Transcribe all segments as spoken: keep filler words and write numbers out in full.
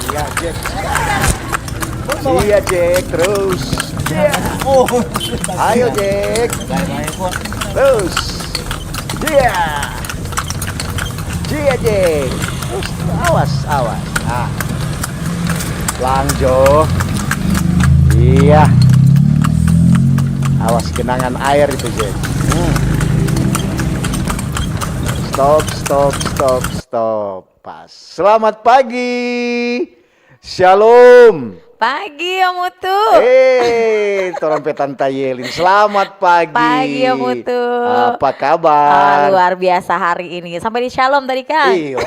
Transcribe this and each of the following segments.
Iya, Jack. Iya, Jack, terus. Oh. Ayo, Jack. Terus. Iya. Iya, Jack. Terus, awas, awas. Ah. Pelan, Jo. Iya. Awas genangan air itu, Jack. Hmm. Stop, stop, stop, stop. Pas. Selamat pagi. Shalom. Pagi, Om Utu. Eh, torang pe Tanta Yelin. Selamat pagi. Pagi, Om Utu. Apa kabar? Ah, luar biasa hari ini. Sampai di shalom tadi, Kang. Iyo.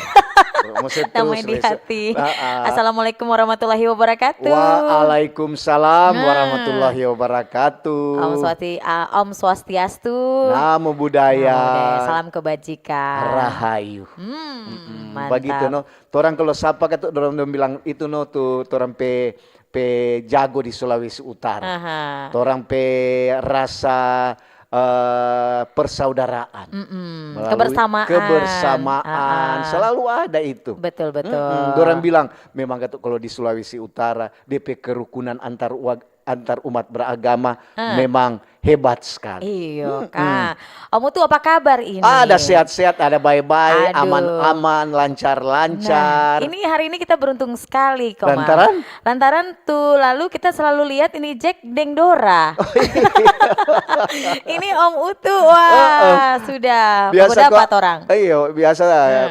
Mesti terus di hati. Ah, ah. Assalamualaikum warahmatullahi wabarakatuh. Waalaikumsalam warahmatullahi wabarakatuh. Om Swati-, ah, Om Swastiastu. Namo Buddhaya. Namo Buddhaya. Salam kebajikan. Rahayu. Hmm, mantap. Bagitu, no. Torang kalu sapa katu, dorang dong bilang itu no tu torang pe, pe jago di Sulawesi Utara. Aha. Torang pe rasa, eh, persaudaraan. Mm-mm. Melalui kebersamaan. Kebersamaan. Ah, ah. Selalu ada itu. Betul, betul. Mm-mm. Dorang bilang, memang katu kalu di Sulawesi Utara, de pe kerukunan antar wa-, antar umat beragama memang hebat sekali. Iyo, Kak. Om Utu, apa kabar ini? Ada sehat-sehat, ada bae-bae, aman-aman, lancar-lancar. Nah, ini hari ini kita beruntung sekali, Komang. Lantaran? Lantaran tu lalu kita selalu lihat ini Jack deng Dora. Oh, iya. Ini Om Utu, wah, sudah. Biasa kok. Iyo, biasa,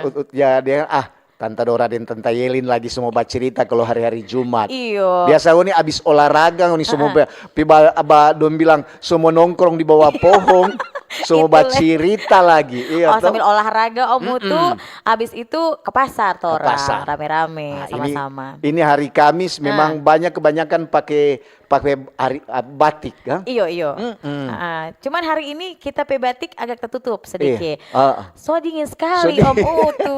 Ut-, Ut-, ya, dia, ah, Tanta Dora deng Tanta Yelin lagi so mo bacirita kalu hari-hari Jumat. Iyo. Biasa ngoni abis olahraga, ngoni so mo pi ba, ba, dong bilang so mo nongkrong di bawa pohong, so mo bacirita lagi. Iyo, oh, sambil olahraga, Om Utu, abis itu ke pasar, torang rame-rame, sama-sama. Ini hari Kamis memang banyak, kebanyakan pake pake hari, ah, batik, kan? Iyo, iyo. Mm-mm. Ah, cuman hari ini kita pe batik agak tertutup sedikit. Iya. Ah, ah. So dingin sekali, Om Utu.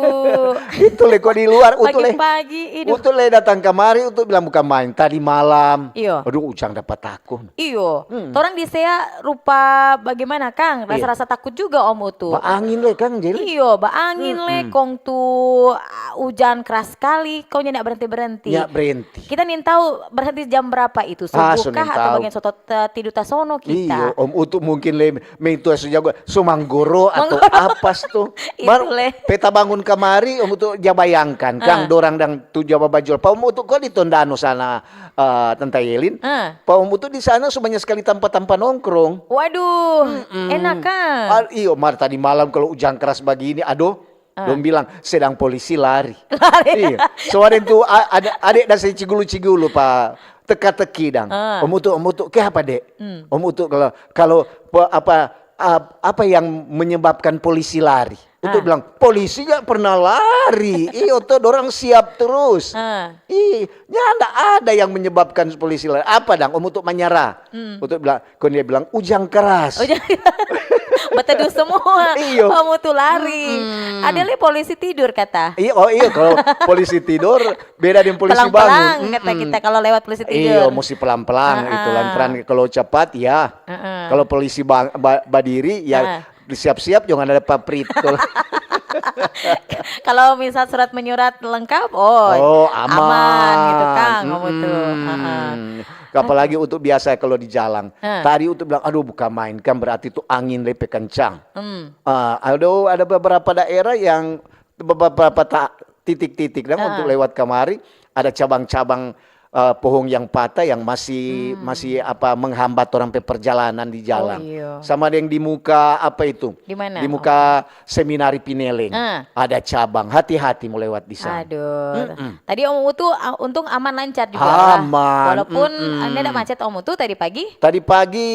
Itu le, kok di luar, Utu le. Pagi-pagi, iduh. Utu le datang kamari, Utu bilang bukan main. Tadi malam. Iyo. Aduh, ujang dapa takut. Iyo. Torang di sea rupa bagaimana, Kang? Rasa-rasa takut juga, Om Utu. Baangin le, Kang, jadi. Iyo, baangin le, kong tu, ah, ujan keras sekali, kong nyanda berhenti-berhenti. Nyak berhenti. Kita nintau berhenti jam berapa itu? Subuh kah atau bagian so tidu tasono kita? Iyo, Om Utu mungkin le, mei tu so jago, so manggoro atau apa tu. Itu le. Pe tabangun kamari, Om Utu ja bayangkan, kang, dorang dang tu ja babajul. Pa Om Utu ko di Tondano sana, eh, Tanta Yelin. Pa Om Utu di sana so banya skali tampa-tampa nongkrong. Waduh, enak, kang. Iyo, mar tadi malam kalu ujang keras bagini, adoh, dong bilang, sedang polisi lari. Lari. Iya. So, ada tu, a-, ada, ade da se cigulu-cigulu pa teka-teki dang. Om Utu, Om Utu, ke apa, Dek? Om Utu, kalau, kalau pe-, apa, ap-, apa yang menyebabkan polisi lari? Utu bilang, polisi nggak pernah lari. Iyo, to, dorang siap terus. Ih, nyanda ada yang menyebabkan polisi lari. Apa dang? Om Utu manyarah. Utu bilang, kong dia bilang, ujang keras. Ujang keras. Batedu semua. Iyo. Om Utu lari. Ada le polisi tidur kata. Iyo, oh iyo, kalau polisi tidur beda deng polisi bangun. Pelang-pelang kata kita kalau lewat polisi tidur. Iyo, musti pelang-pelang itu, lantaran kalau cepat ya. Kalau polisi bang-, ba-, badiri ya, siap-siap jangan ada paprit. Kalau misal surat menyurat lengkap, oh, aman gitu, kang, Om Utu. Apalagi Utu biasa kalau di jalang. Tadi Utu bilang, aduh, bukan main, kan berarti tu angin le pe kencang. Ah, aduh, ada beberapa daerah yang be-, be-, beberapa ta-, titik-titik dang untuk lewat kamari, ada cabang-cabang, eh, pohong yang patah yang masih, masih apa, menghambat orang pe perjalanan di jalan. Oh, iyo. Sama deng di muka apa itu? Di mana? Di muka Seminari Pineleng. Ada cabang. Hati-hati mo lewat di sana. Aduh. Tadi Om Utu, ah, untung aman lancar juga lah. Aman. Walaupun ada macet Om Utu tadi pagi. Tadi pagi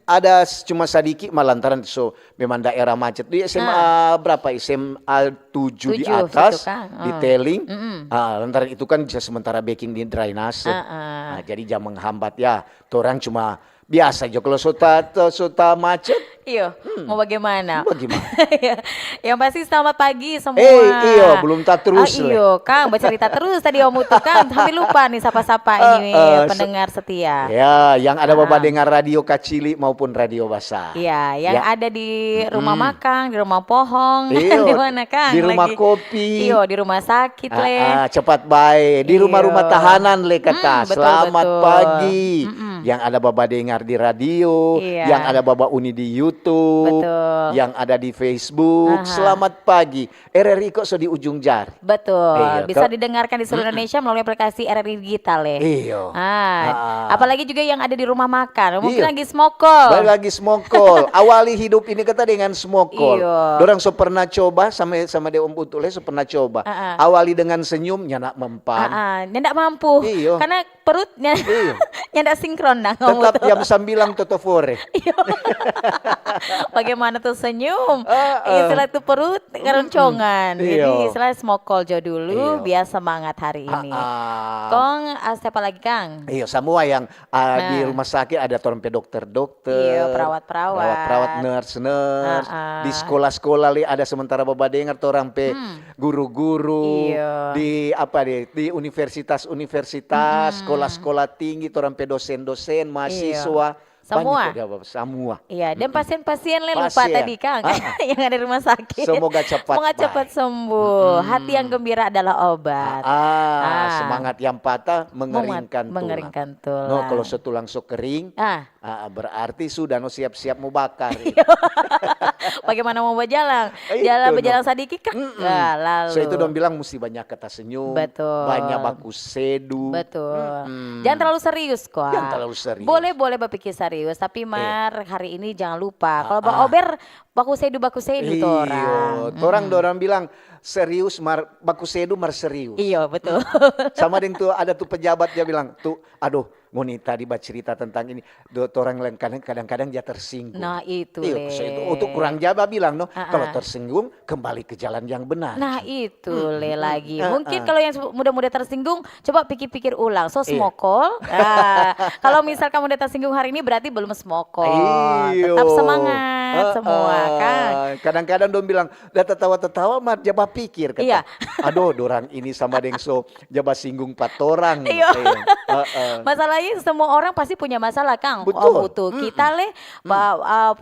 ada s-, cuma sadiki, ma lantaran so memang daerah macet. Di S M A berapa? S M A tujuh di atas, di Teling. Ah, lantaran itu kan bisa sementara beking di drainase. Nase. Heeh. Nah, jadi jang menghambat ya. Torang cuma biasa jo kalau so ta, ta, so ta macet. Iyo, mau bagaimana? Bagaimana? Yang pasti selamat pagi semua. Eh, iyo, belum ta terus le. Iyo, Kang, bercerita terus tadi Om Utu, Kang. Sampai lupa nih sapa-sapa ini pendengar setia. Ya, yang ada baba dengar radio Kacili maupun radio Basa. Iya, yang ada di rumah makang, di rumah pohong, di mana, Kang? Di rumah kopi. Iyo, di rumah sakit le. Ah, cepat bae. Di rumah-rumah tahanan le kata. Selamat pagi. Yang ada baba dengar di radio, yang ada baba uni di YouTube, yang ada di Facebook. Selamat pagi. R R I kok so di ujung jari. Betul, bisa didengarkan di seluruh Indonesia melalui aplikasi R R I Digital ya. Iyo. Ah, apalagi juga yang ada di rumah makan, mungkin lagi smokol. Lagi smokol. Awali hidup ini kata dengan smokol. Iyo. Dorang so pernah coba sama sama de Om Utu le so pernah coba. Awali dengan senyum, nyanda mempan. Ah, nyanda mampu. Iyo. Karena perutnya nyanda sinkron dang. Tetap jam sambilang toto fore. Iyo. Bagaimana tuh senyum? Istilah tuh perut keroncongan. Jadi istilah smokol jo dulu, biar semangat hari ini. Kong, ah, siapa lagi, Kang? Iyo, semua yang, ah, di rumah sakit ada torang pe dokter-dokter, iyo, perawat-perawat, perawat-perawat, nurse-nurse. Di sekolah-sekolah li ada sementara baba dengar torang pe guru-guru, di apa di, di universitas-universitas, sekolah-sekolah tinggi, torang pe dosen-dosen, mahasiswa. Semua. Banyak juga, Bapak. Semua. Iya, dan pasien-pasien le lupa tadi, Kang, yang ada di rumah sakit. Semoga cepat semoga cepat sembuh. Hati yang gembira adalah obat. Ah, semangat yang patah mengeringkan tulang. Mengeringkan tulang. No, kalau setulang so kering, ah, berarti sudah no siap-siap mau bakar. Bagaimana mau berjalan? Jalan, berjalan sadiki, krek. Ah, lalu. So itu dong bilang musti banyak kata senyum, betul, banyak baku sedu. Betul. Jangan terlalu serius, kok. Jangan terlalu serius. Boleh, boleh berpikir serius, tapi mar hari ini jangan lupa. Kalau baober, baku sedu, baku sedu torang. Iyo, torang dorang bilang serius, mar baku sedu, mar serius. Iyo, betul. Sama deng tu ada tu pejabat dia bilang, tu, aduh, ngoni tadi bacerita tentang ini, do, torang kadang-kadang ja tersinggung. Nah, itu le. Itu kurang ja babilang, no. Kalau tersinggung, kembali ke jalan yang benar. Nah, itu le lagi. Mungkin kalau yang muda-muda tersinggung, coba pikir-pikir ulang. So smokol. Kalau misal kamu udah tersinggung hari ini, berarti belum smokol. Tetap semangat semua, kan. Kadang-kadang dong bilang, "Dah tatawa-tatawa, mar ja bapikir," kata. Iya. Aduh, dorang ini sama deng so ja basinggung pa torang. Iyo. Masalahnya semua orang pasti punya masalah, Kang. Betul. Kita le,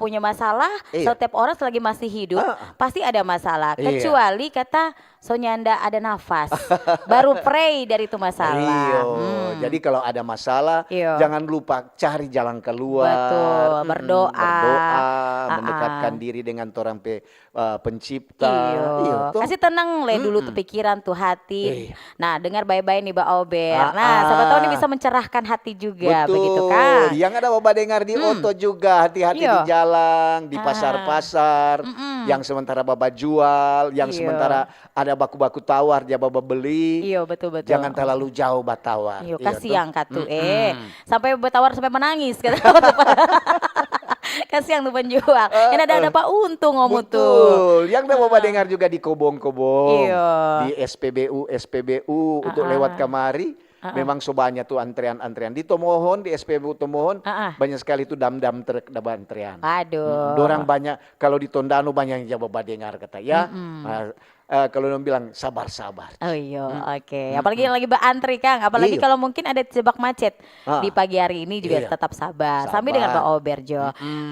punya masalah. Setiap orang selagi masih hidup, pasti ada masalah. Kecuali kata so nyanda ada nafas, baru prei dari tu masalah. Iyo. Jadi kalau ada masalah, jangan lupa cari jalan keluar. Betul, berdoa. Berdoa, mendekatkan diri dengan torang pe eh, pencipta. Iyo. Kasih tenang le dulu tu pikiran, tu hati. Nah, dengar bae-bae nih, Ba Ober. Nah, siapa tahu ini bisa mencerahkan hati juga, begitu kan? Yang ada Baba dengar di oto juga, hati-hati di jalan, di pasar-pasar, yang sementara Baba jual, yang sementara ada baku-baku tawar, ja Baba beli. Iyo, betul, betul. Jangan terlalu jauh batawar. Iyo, kasiang katu, eh. Sampai batawar sampai menangis, kata. Kasiang tu penjual. Yang ada dapat untung, Om Utu. Betul. Yang ada Baba dengar juga di kobong-kobong, di S P B U, S P B U untuk lewat kamari, memang so banya tu antrean-antrean. Di Tomohon, di S P B U Tomohon, banyak sekali tu dam-dam truk daba antrean. Aduh. Dorang banyak, kalau di Tondano banyak yang ja Baba dengar kata, ya. Nah, eh, kalau dong bilang sabar-sabar. Oh iyo, oke. Apalagi yang lagi berantri, Kang. Apalagi kalau mungkin ada terjebak macet di pagi hari ini juga tetap sabar. Sambil dengan Pak Ober jo.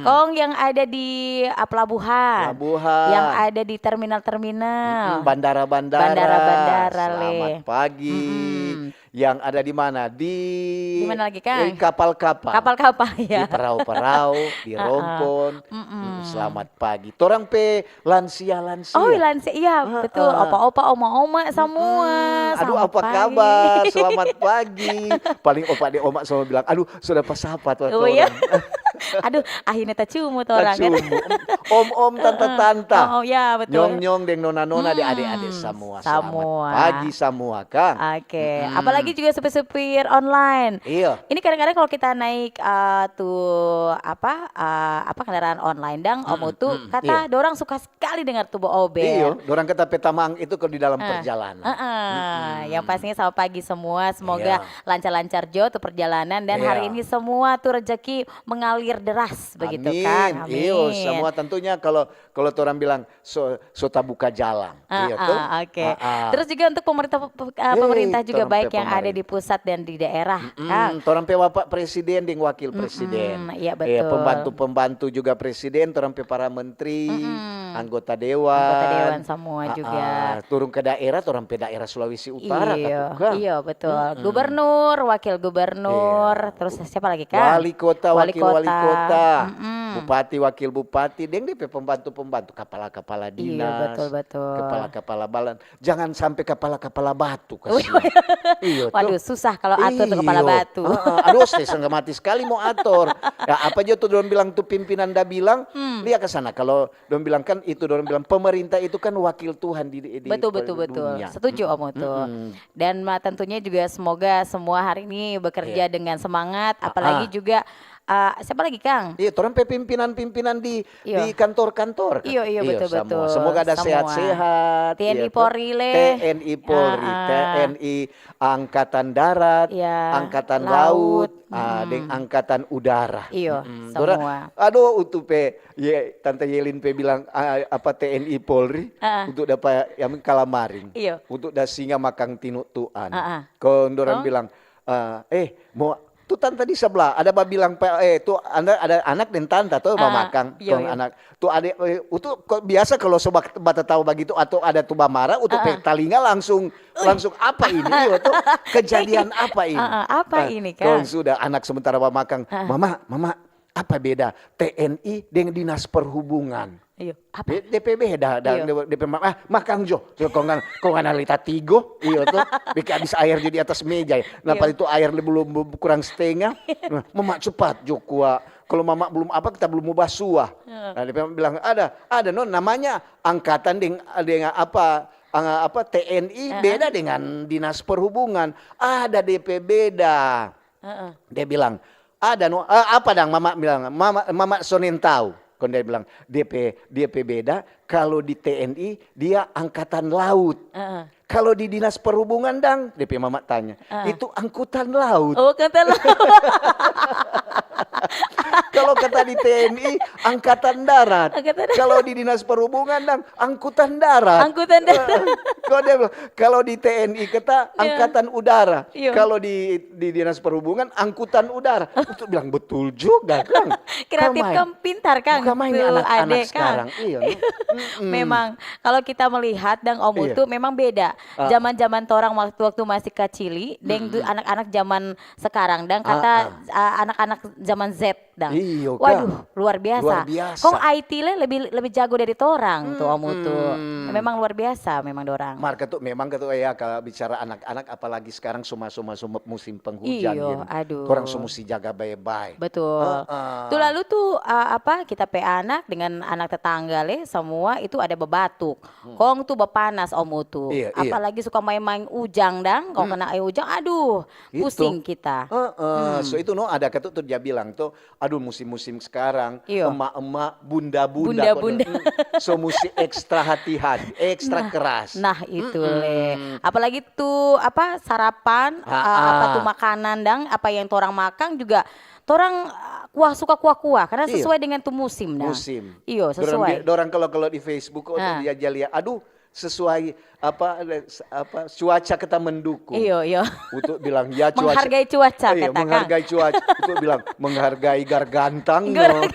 Kong yang ada di, ah, pelabuhan, pelabuhan, yang ada di terminal-terminal, bandara-bandara, bandara-bandara, selamat pagi. Yang ada di mana? Di, di mana lagi, Kang? Di kapal-kapal. Kapal-kapal, ya. Di perau-perau, di rompon. Selamat pagi. Torang pe lansia-lansia. Oh, lansia, iya, betul. Opa-opa, oma-oma, semua. Aduh, apa kabar? Selamat pagi. Paling opa deng oma sama bilang, "Aduh, sudah pasapa tu orang." Aduh, akhirnya tacumu tu orang kan. Tacumu. Om-om, tanta-tanta. Oh, oh, ya, betul. Nyong-nyong deng nona-nona, deng ade-ade, Hmm, semua. Selamat semua. Pagi semua, Kang. Oke, apalagi juga supir-supir online. Iya. Ini kadang-kadang kalau kita naik eh, tu apa eh, apa kendaraan online dang, Om Utu, mm, kata dorang suka sekali dengar tu Bo Ober. Iyo, dorang kata pe tamang itu kalau di dalam perjalanan. Heeh. Yang pastinya selamat pagi semua, semoga Iya. lancar-lancar jo tu perjalanan dan hari Iya. ini semua tu rezeki mengalir deras begitu kan. Amin. Iyo, Amin. Semua tentunya kalau kalau orang bilang so so tabuka jalang. Iya Ah, tuh. ah, oke. Ah, ah. Terus juga untuk pemerintah pe- ah, Eh, pemerintah juga torang pe baik yang ada pemerintah. Di pusat dan di daerah, Kang. Mm, torang pe Bapak Presiden deng Wakil Presiden. Mm, iya, Eh, betul. Pembantu-pembantu juga Presiden, torang pe para menteri, anggota dewan. Anggota dewan semua Ah, juga. ah, turun ke daerah, torang pe daerah Sulawesi Utara, Iya, katu, Kang. Iya, betul. Gubernur, wakil gubernur, terus siapa lagi, Kang? Wali kota, wakil wali kota, bupati, wakil bupati, deng depe pembantu-pembantu, kepala-kepala Iya, dinas, betul, betul. Kepala-kepala balan. Jangan sampai kepala-kepala batu, kasihan. Iyo, tuh. Waduh, susah kalau atur tu kepala Iyo. batu. Heeh, aduh, setengah mati sekali mau ator. Ya, apa jo tuh dong bilang tuh pimpinan da bilang, Hmm. lia ke sana. Kalau dong bilang kan itu, dong bilang pemerintah itu kan wakil Tuhan di, di Betul, betul, betul. Dunia. Setuju, Om Utu. Dan ma- tentunya juga semoga semua hari ini bekerja Iya. Dengan semangat, apalagi juga eh, siapa lagi, Kang? Iya, torang pe pimpinan-pimpinan di Iyo. di kantor-kantor. Iyo, iyo, betul, semua. betul. Semoga ada Semua. sehat-sehat. T N I Iya, tuh. Polri le. T N I Polri, Ah, ah. T N I Angkatan Darat, Iya, Angkatan laut. Laut, ah, deng Angkatan Udara. Iyo, Mm-mm. semua. Aduh, utu pe, ye, Tante Yelin pe bilang ah, apa T N I Polri Ah, ah. untuk dapa yang kalamaring. Iyo. Untuk da singa makang tinu tuan. Ah, ah. Kong dorang bilang, ah, eh, mau tu tanta di sebelah ada babilang pe, eh, tu anda ada anak deng tanta tu Ah, bamakang iyo, kong iyo. Anak tu ada, eh, utu kok biasa kalau so bak- batatawa bagitu atau ada tu bamara utu pe talinga langsung langsung apa ini iyo tu kejadian apa ini. Ah, ah, apa Ah, ini, kong Kang? Sudah anak sementara bamakang, mama, mama, apa beda T N I dengan dinas perhubungan? Iyo, apa? Be- D P beda dan Iyo. D P ma- ah, makang jo. So, kong ngana, kong ngana leta tigo, iyo tu. Bikin habis air jo di atas meja. Ya. Nah, Iyo. Pas itu air le- belum belum kurang setengah. Nah, mama cepat jo kua. Kalau mama belum apa kita belum mau basuah. Nah, dia bilang ada, ada no namanya angkatan deng dengan apa ang- apa T N I beda dengan dinas perhubungan. Ada D P beda. Heeh. Dia bilang, ada no, eh, apa dang mama bilang, mama mama sonen tahu. Kon dia bilang, D P D P beda, kalau di T N I dia angkatan laut. Heeh. Kalau di dinas perhubungan dang, D P mama tanya, itu angkutan laut. Oh, kata lah. Kalau kata di T N I, angkatan darat. Angkatan darat. Kalau di dinas perhubungan dang, angkutan darat. Angkutan darat. Eh, Kalau dia bilang, kalau di T N I kita angkatan udara. Iya. Kalau di di dinas perhubungan angkutan udara. Untuk bilang betul juga kan. Kreatif kan, pintar kan. Bukan main Tuh, anak-anak adek kan. Sekarang. Iya. No? Mm-mm. Memang kalau kita melihat dang Om Iya. Utu memang beda. Ah. Zaman-zaman torang waktu-waktu masih kacili, deng tu anak-anak zaman sekarang dang kata ah, anak-anak zaman Z dang. Iyo, Waduh, Kang. Luar biasa. Luar biasa. Kong I T le lebih lebih jago dari torang tuh Om Utu. Mm-mm. Memang luar biasa memang dorang. Marka tuh memang kata ya kalau bicara anak-anak apalagi sekarang suma-suma suma musim penghujan. Iyo, Jadi aduh. Orang so musti jaga bae-bae. Betul. Heeh. Tuh lalu tuh uh, apa kita pe anak dengan anak tetangga le semua itu ada bebatuk. Kong tuh bepanas Om Utu. Iya, iya. Apalagi suka main-main ujang dang. Kong kena air ujang, aduh, Gitu. Pusing kita. Heeh. So itu no ada kata tuh dia bilang tuh, aduh musim-musim sekarang Iyo. Emak-emak, bunda-bunda, Bunda-bunda. Kok, mm, so musti ekstra hati-hati, ekstra keras. Nah itu le. Apalagi tuh apa sarapan, Ah, uh, apa ah. tuh makanan dang, apa yang torang makang juga torang uh, kuah suka kuah-kuah karena Iyo. Sesuai dengan tuh musim dang. Musim. Iyo Dorang sesuai. bi- Dorang kalau kalau di Facebook oh, Ah. Dia jadi aduh sesuai apa apa cuaca kita mendukung. Iyo iyo. Untuk bilang ya cuaca. Menghargai cuaca, Iya, katakan. Menghargai cuaca. Untuk bilang menghargai gargantang. No.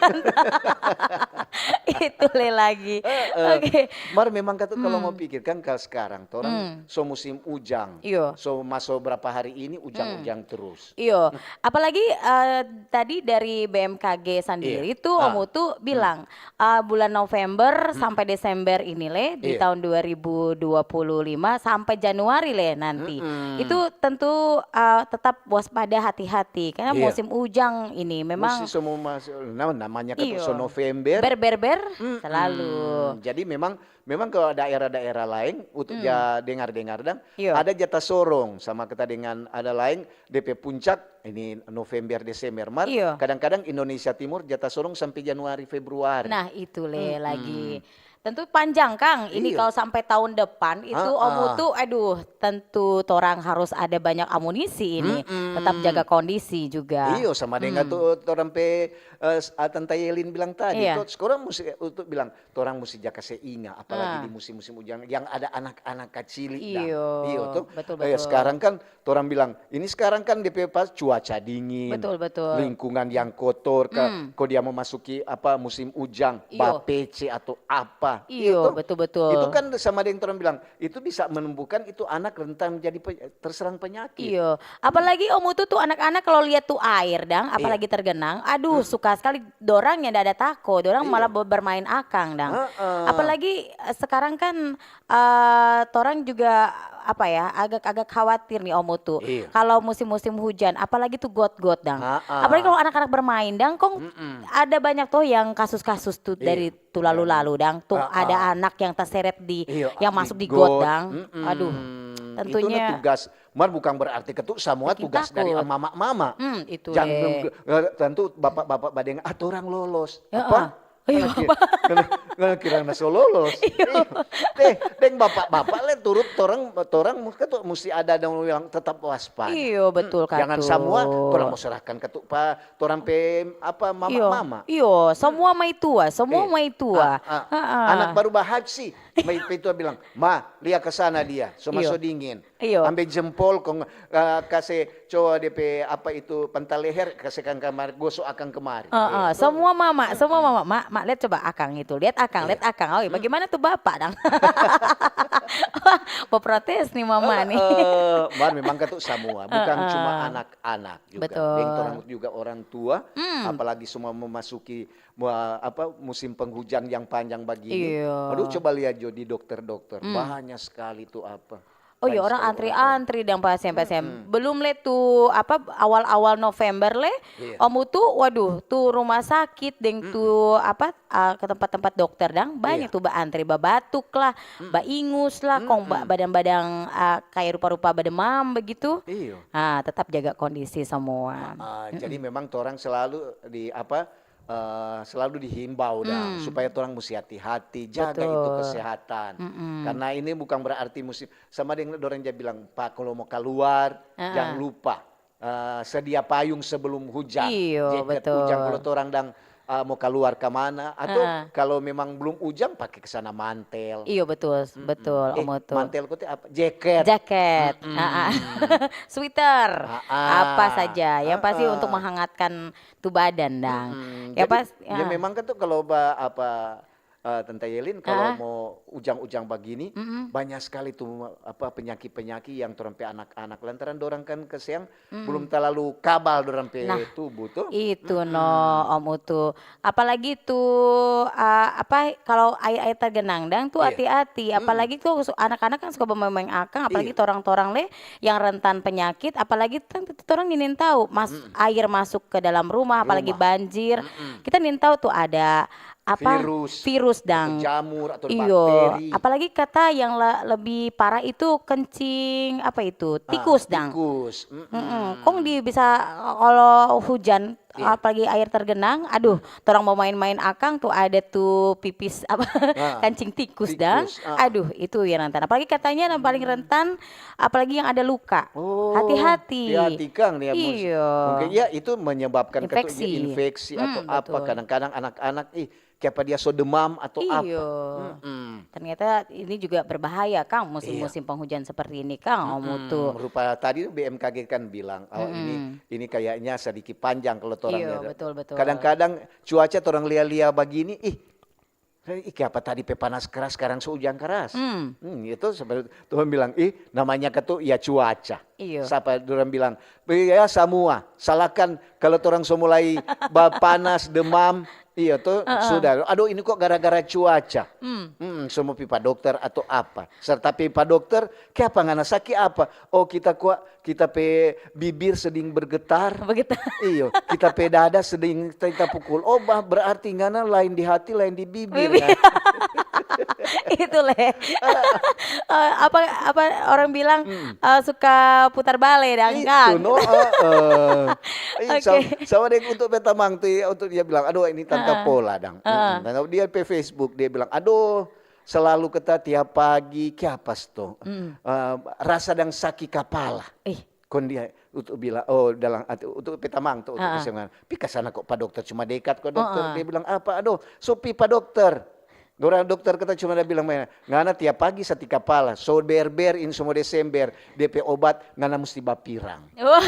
Itu le lagi. Heeh. Oke. Mar memang katu kalau mau pikir kan, kalau sekarang torang so musim ujang. Iyo. So maso berapa hari ini ujang-ujang terus. Iyo, apalagi eh, tadi dari B M K G sendiri Iya. tuh Ah. Om Utu bilang eh, bulan November sampai Desember ini le di Iya. tahun dua ribu dua puluh lima sampai Januari le nanti. Mm-mm. Itu tentu eh, tetap waspada, hati-hati karena Iya. musim ujang ini memang Musim semua masuk, nah, namanya katu Iyo. so November. Ber-ber-ber Mm-mm. selalu. Jadi memang memang kalau daerah-daerah lain untuk ja dengar-dengar dang Iyo. ada jatah sorong sama kita dengan ada lain D P puncak ini November Desember Maret. Iyo. Kadang-kadang Indonesia Timur jatah sorong sampai Januari Februari. Nah, itu le lagi. Tentu panjang, Kang. Ini Iyo. Kalau sampai tahun depan itu Ah, Om ah. Utu, aduh, tentu torang harus ada banyak amunisi ini. Tetap jaga kondisi juga. Iyo, sama dengan tu orang pe eh, s- ah, Tanta Yelin bilang tadi, Iya. tu sekarang musti untuk bilang, orang musti jaga seinga, apalagi Ah. di musim-musim ujang yang ada anak-anak kacili. Dang. Iyo, Iyo tu. betul, Eh, betul. Sekarang kan orang bilang, ini sekarang kan D P pas cuaca dingin, Betul, betul. lingkungan yang kotor, ke, kok dia memasuki apa musim ujang, Iyo. bapece atau apa. Iyo, tu. betul, betul. Itu kan sama dengan orang bilang, itu bisa menimbulkan itu anak rentan menjadi pe- terserang penyakit. Iyo, apalagi Om Utu tuh anak-anak kalau lihat tuh air dang, apalagi tergenang, aduh suka sekali dorang yang ada tako, dorang malah be- bermain akang dang. Heeh. Apalagi eh, sekarang kan eh, torang juga apa ya, agak-agak khawatir nih Om Utu. Iya. Kalau musim-musim hujan, apalagi tuh got-got dang. Heeh. Apalagi kalau anak-anak bermain dang, kong ada banyak tuh yang kasus-kasus tuh Iya. dari tuh lalu-lalu dang. Tuh Heeh. ada anak yang terseret di, Iya, yang di masuk di got got. dang. Mm-mm. Aduh, Itu tentunya tugas. Mar bukan berarti ketu semua Bikin tugas dari takut. mama-mama. Hmm, itu Jangan le. eh, tentu bapak-bapak badeng, ah, torang lolos. Heeh. Apa? Iya, Ngana kira, ngana kira na so lolos. Iya. Eh, deng bapak-bapak le turut torang, torang musti, musti ada dong yang tetap waspada. Iyo, betul, Jangan Katu. Semua torang mau serahkan ke tu, pa, torang pe apa Iyo, mama-mama. iyo, semua mai tua, semua Eh, mai tua. ah, ah. Heeh. Anak baru bahaji, mai pe tua bilang, "Ma, lia ke sana dia, so Iyo. maso dingin." Iyo. Ambe jempol kong eh, kase coba depe apa itu panta leher, kase kang kamari, gosok akang kemari. Heeh, Iya. semua mama, semua mama, mak, mak lihat coba akang itu, lihat akang, Iya. Lihat akang, oh bagaimana tuh bapak dang? Wah, mau protes nih mama nih. Eh, mar memang katu semua, bukan Heeh. Cuma anak-anak juga. Betul. Deng torang juga orang tua, apalagi semua memasuki mua- apa musim penghujan yang panjang begini. Iya. Aduh, coba lihat jo di dokter-dokter, banyak sekali tuh apa. Oh iya, Banyak orang sekali antri-antri dang pasien-pasien. Belum le tu apa awal-awal November le, Iya. Om Utu, waduh, tu rumah sakit deng tu apa ah, ke tempat-tempat dokter dang banyak Iya. Tu baantri, babatuk lah, baingus lah, kong ba- badang-badang ah, kayak rupa-rupa bademam begitu. Iyo. Ah, tetap jaga kondisi semua. Ah, jadi memang torang selalu di apa eh, selalu dihimbau dah supaya torang mesti hati-hati, jaga itu Betul. Kesehatan. Karena ini bukan berarti musim sama dengan orang dia bilang, "Pak, kalau mau keluar jangan lupa eh, sedia payung sebelum hujan." Iyo, Jaket betul. Hujan kalau torang dang eh, mau keluar ke mana, atau Heeh. Kalau memang belum hujan pakai ke sana mantel. Iyo, betul, betul, Eh, Om Utu. Mantel kote apa? Jaket. Jaket, ah, ah. Sweater, Ah, ah. Apa saja, yang pasti Ah, ah. Untuk menghangatkan tu badan dang. Hmm, Ya jadi, pas, ya ah. Memang kan tuh kalau ba- apa eh, Tante Yelin kalau Ah. Mau ujang-ujang begini Mm-mm. banyak sekali tuh apa penyakit-penyakit yang torang pe anak-anak lantaran dorang kan kesiang belum terlalu kabal dorang pe Nah, tubuh tuh. Itu no, Om Utu. Apalagi tuh ah, apa kalau air-air tergenang dang tuh Iya. Hati-hati. Apalagi tuh su- anak-anak kan suka bermain-main akang, apalagi Iya. Torang-torang le yang rentan penyakit, apalagi kan torang ninin tahu mas air masuk ke dalam rumah, apalagi Rumah. Banjir. Kita ninin tahu tuh ada apa Virus, virus atau dang. Jamur atau Iyo, bakteri. Apalagi kata yang le- lebih parah itu kencing apa itu Ah, tikus dang. Tikus. Mm-mm. Mm-mm. Kong di bisa kalau hujan Iya. Apalagi air tergenang, aduh, torang mau main-main akang tuh ada tuh pipis apa Ah, kancing tikus dang. Tikus, ah. Aduh, itu yang rentan. Apalagi katanya yang paling rentan, apalagi yang ada luka. Oh, Hati-hati. Hati-hati kang nih ya, Mus. Iyo. Mungkin ya itu menyebabkan ketu- Infeksi. Infeksi atau Hmm, apa. Betul. Kadang-kadang anak-anak ih kayak apa dia so demam atau apa. Iyo. Mm-mm. Ternyata ini juga berbahaya kang musim-musim Iya. Penghujan seperti ini kang, Om Utu. Hmm, rupa tadi B M K G kan bilang, oh ini ini kayaknya sedikit panjang kalau torang Iya, lihat. Betul, betul. Kadang-kadang cuaca torang lia-lia begini, ih "Eh, ih, kiapa tadi pe panas keras, sekarang so ujang keras?" Hmm, itu seperti Tuhan bilang, "Ih, namanya katu ya cuaca." Iyo. Sapa dorang bilang, "Ya samua, salahkan kalau torang so mulai ba-, panas, demam, iyo to, sudah. Aduh, ini kok gara-gara cuaca." Hmm, so mo pi pa dokter atau apa. Serta pi pa dokter, "Kiapa ngana saki apa?" "Oh, kita kwa, kita pe bibir seding bergetar." Begitu. Iyo, "Kita pe dada seding ta-, tapukul." "Oh, bah, berarti ngana lain di hati, lain di bibir, Bibir. ya?" Itu le. Eh, apa apa orang bilang, eh, suka putar bale dang, Itu, Kang. No, heeh. Ih, Oke. sa-, sama deng untuk beta mang tu, ya, untuk dia bilang, "Aduh, ini tanta pola dang." Mm-mm. Dan dia pe Facebook, dia bilang, "Aduh, selalu kata tiap pagi, kiapa sto? Eh, rasa dang saki kapala." Ih. Kon dia untuk bilang, oh, dalam ati, untuk beta mang tu, untuk kesenangan. "Pi ka sana kok pa dokter, cuma dekat kok dokter." Dia bilang, "Apa? Aduh, so pi pa dokter." Orang dokter kata cuma ada bilang, "Ngana tiap pagi saki kapala, so berber, ini semua Desember, dia pe obat ngana musti bapirang." Wah.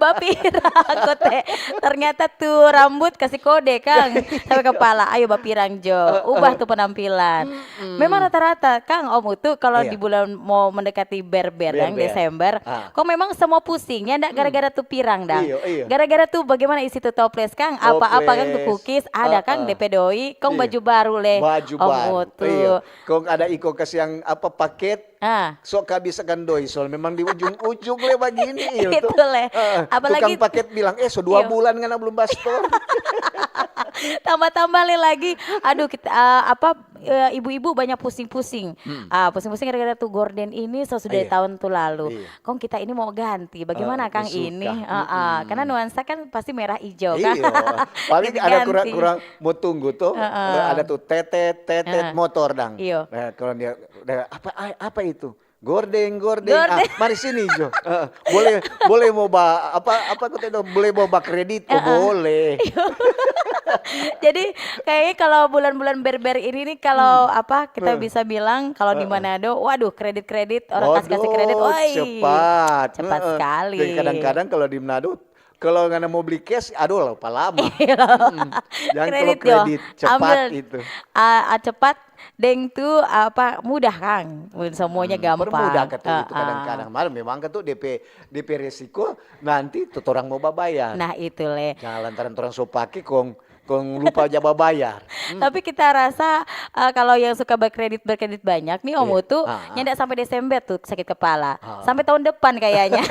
Bapirang kote. Ternyata tu rambut kasi kode, Kang. Sampai kepala, ayo bapirang jo. Ubah tu penampilan. Memang rata-rata, Kang, Om Utu, kalau Iya. di bulan mau mendekati berber, yang Berber. Desember, Ah. kong memang semua pusingnya ndak gara-gara tu pirang, dang. Iyo, iyo. Gara-gara tu bagaimana isi tu toples, Kang? Apa-apa, Kang, tu Toples. Kukis, ada, Kang, Heeh. depe doi, kong Iya. baju baru le. Baju Om baru. Utu. Iya. Kong ada iko kas yang apa, paket, Ah. so kehabisan doi, soal memang di ujung-ujung le bagini, iyo Itu tu. le. Heeh, Apalagi tukang paket bilang, "Eh, so dua Iya. bulan ngana belum ba store." Tambah-tambah le lagi. Aduh, kita, eh, apa, eh, ibu-ibu banyak pusing-pusing. Ah, pusing-pusing gara-gara tu gorden ini so sudah Iya. tahun tu lalu. Iya. Kong kita ini mau ganti. Bagaimana, Eh, Kang, suka. ini? Ah, ah. Karena nuansa kan pasti merah ijo, kan? Iya. Paling ada Ganti-ganti. kurang-kurang mau tunggu tuh. Heeh. Ada tuh tetet, tetet Heeh. motor dang. Iyo. Nah, kalau dia, dia, "Apa, a-, apa itu?" "Gordeng, gordeng." "Ah, Gordeng. Mari sini, Jo." Heeh. "Boleh, boleh mau ba-, apa, apa aku tadi, boleh mau ba kredit?" "Oh, Heeh. Boleh." Jadi kayaknya kalau bulan-bulan berber ini nih, kalau apa, kita Hmm. bisa bilang kalau di Heeh. Manado, waduh, kredit-kredit, orang kasih-kasih kredit, Waduh, woi, cepat. Cepat Heeh. sekali. Jadi kadang-kadang kalau di Manado, kalau ngana mau beli cash, aduh lah, apa lama. Iya. Mm-mm. Jangan kalau Kredit, Jo. kredit, cepat Ambil, itu. ah, ah, cepat, deng tu apa, mudah, Kang. Semuanya Hmm, gampang. permudah katu itu Ah, ah. kadang-kadang. Mar memang katu D P, D P resiko nanti tu torang mau babayar. Nah, itu le. Jangan lantaran torang so pake kong, kong lupa ja babayar. Hmm. Tapi kita rasa, eh, kalau yang suka berkredit, berkredit banyak nih, Om Iya. Utu, Ah, ah. nyanda sampai Desember tuh sakit kepala. Ah. Sampai tahun depan kayaknya.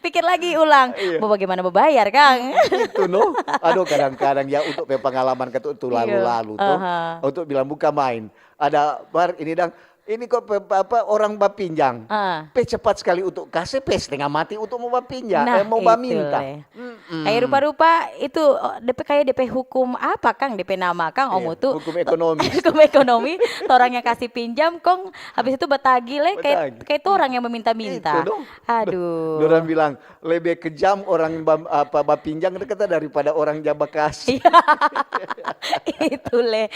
Pikir lagi ulang, Iya. mau bagaimana babayar, Kang? Itu no. Aduh, kadang-kadang ya untuk pe pengalaman katu tu Iya. lalu-lalu tuh. Aha. Untuk bilang buka main. Ada bar ini dang, ini kok pe, pe, apa, orang bapinjang. Ah. Pe cepat sekali untuk kase, pe setengah mati untuk mau bapinjang, Nah, eh, mau itu baminta. Le. Mm-mm. Kayak rupa-rupa itu, oh, depe kayak depe hukum apa, Kang, depe nama, Kang, Om Iya, Utu? hukum ekonomis. Hukum ekonomi, orang yang kasih pinjam, kong habis itu batagi le, kayak, Batagi. kayak itu orang yang meminta-minta. Itu dong. Aduh. Orang bilang, "Lebih kejam orang bam-, apa, bapinjang," kata, "daripada orang ja bakasi." Iya. Itu le.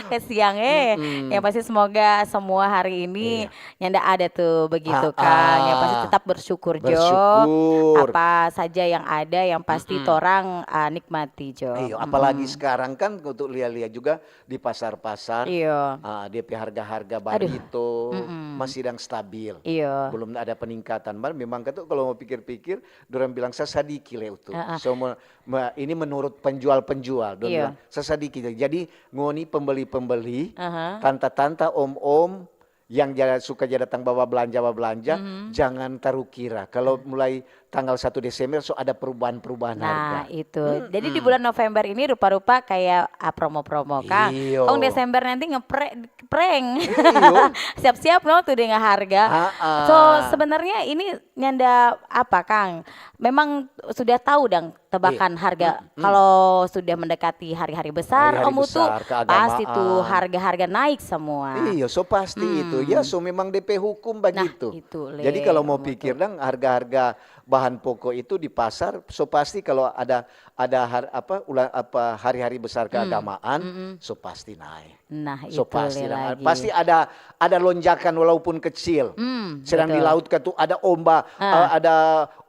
Kesiang, eh. Mm-mm. Yang pasti semoga semua hari ini Iya. nyanda ada tuh begitu, Ah, Kang. Yang ah. pasti tetap bersyukur, Jo. Bersyukur. Apa saja yang ada, yang pasti Mm-mm. torang, ah, nikmati, Jo. Iya, apalagi Mm-mm. sekarang kan untuk lia-lia juga di pasar-pasar, Iya. ah, dia pe harga-harga Aduh. barito Mm-mm. masih dang stabil. Iya. Belum ada peningkatan. Mar memang katu kalau mau pikir-pikir, dorang bilang sasadiki le itu. Ah, ah. So, me-, me-, ini menurut penjual-penjual. Dorang Iya. bilang sasadiki. Jadi, ngoni pembeli-pembeli, Aha. tanta-tanta, om-om, yang ja-, suka ja datang bawa belanja, bawa belanja, Mhm. jangan tarukira. Kalau mulai tanggal satu Desember, so ada perubahan-perubahan harga. Nah, itu. Jadi di Mm-mm. bulan November ini rupa-rupa kayak, ah, promo-promo, Kang. Iyo. Kong Desember nanti ngepre-, prank. Iyo. Siap-siap no tuh dengan harga. Ha-a. So, sebenarnya ini nyanda apa, Kang? Memang sudah tahu dang tebakan Iya. harga. Mm-mm. Kalau sudah mendekati hari-hari besar, Hari-hari Om Utu, besar, keagamaan. Pasti tuh harga-harga naik semua. Iya, so pasti itu. Hmm. Ya, so memang depe hukum Nah, bagitu. itu le, Jadi kalau mau Om Utu. Pikir dang harga-harga bahan pokok itu di pasar, so pasti kalau ada, ada har-, apa, ula-, apa, hari-hari besar keagamaan, Mm-mm. so pasti naik. Nah, So itu pasti le naik. Lagi. Pasti ada, ada lonjakan walaupun kecil. Hmm, Sedang di betul. laut kan tuh ada omba, Ah. eh, ada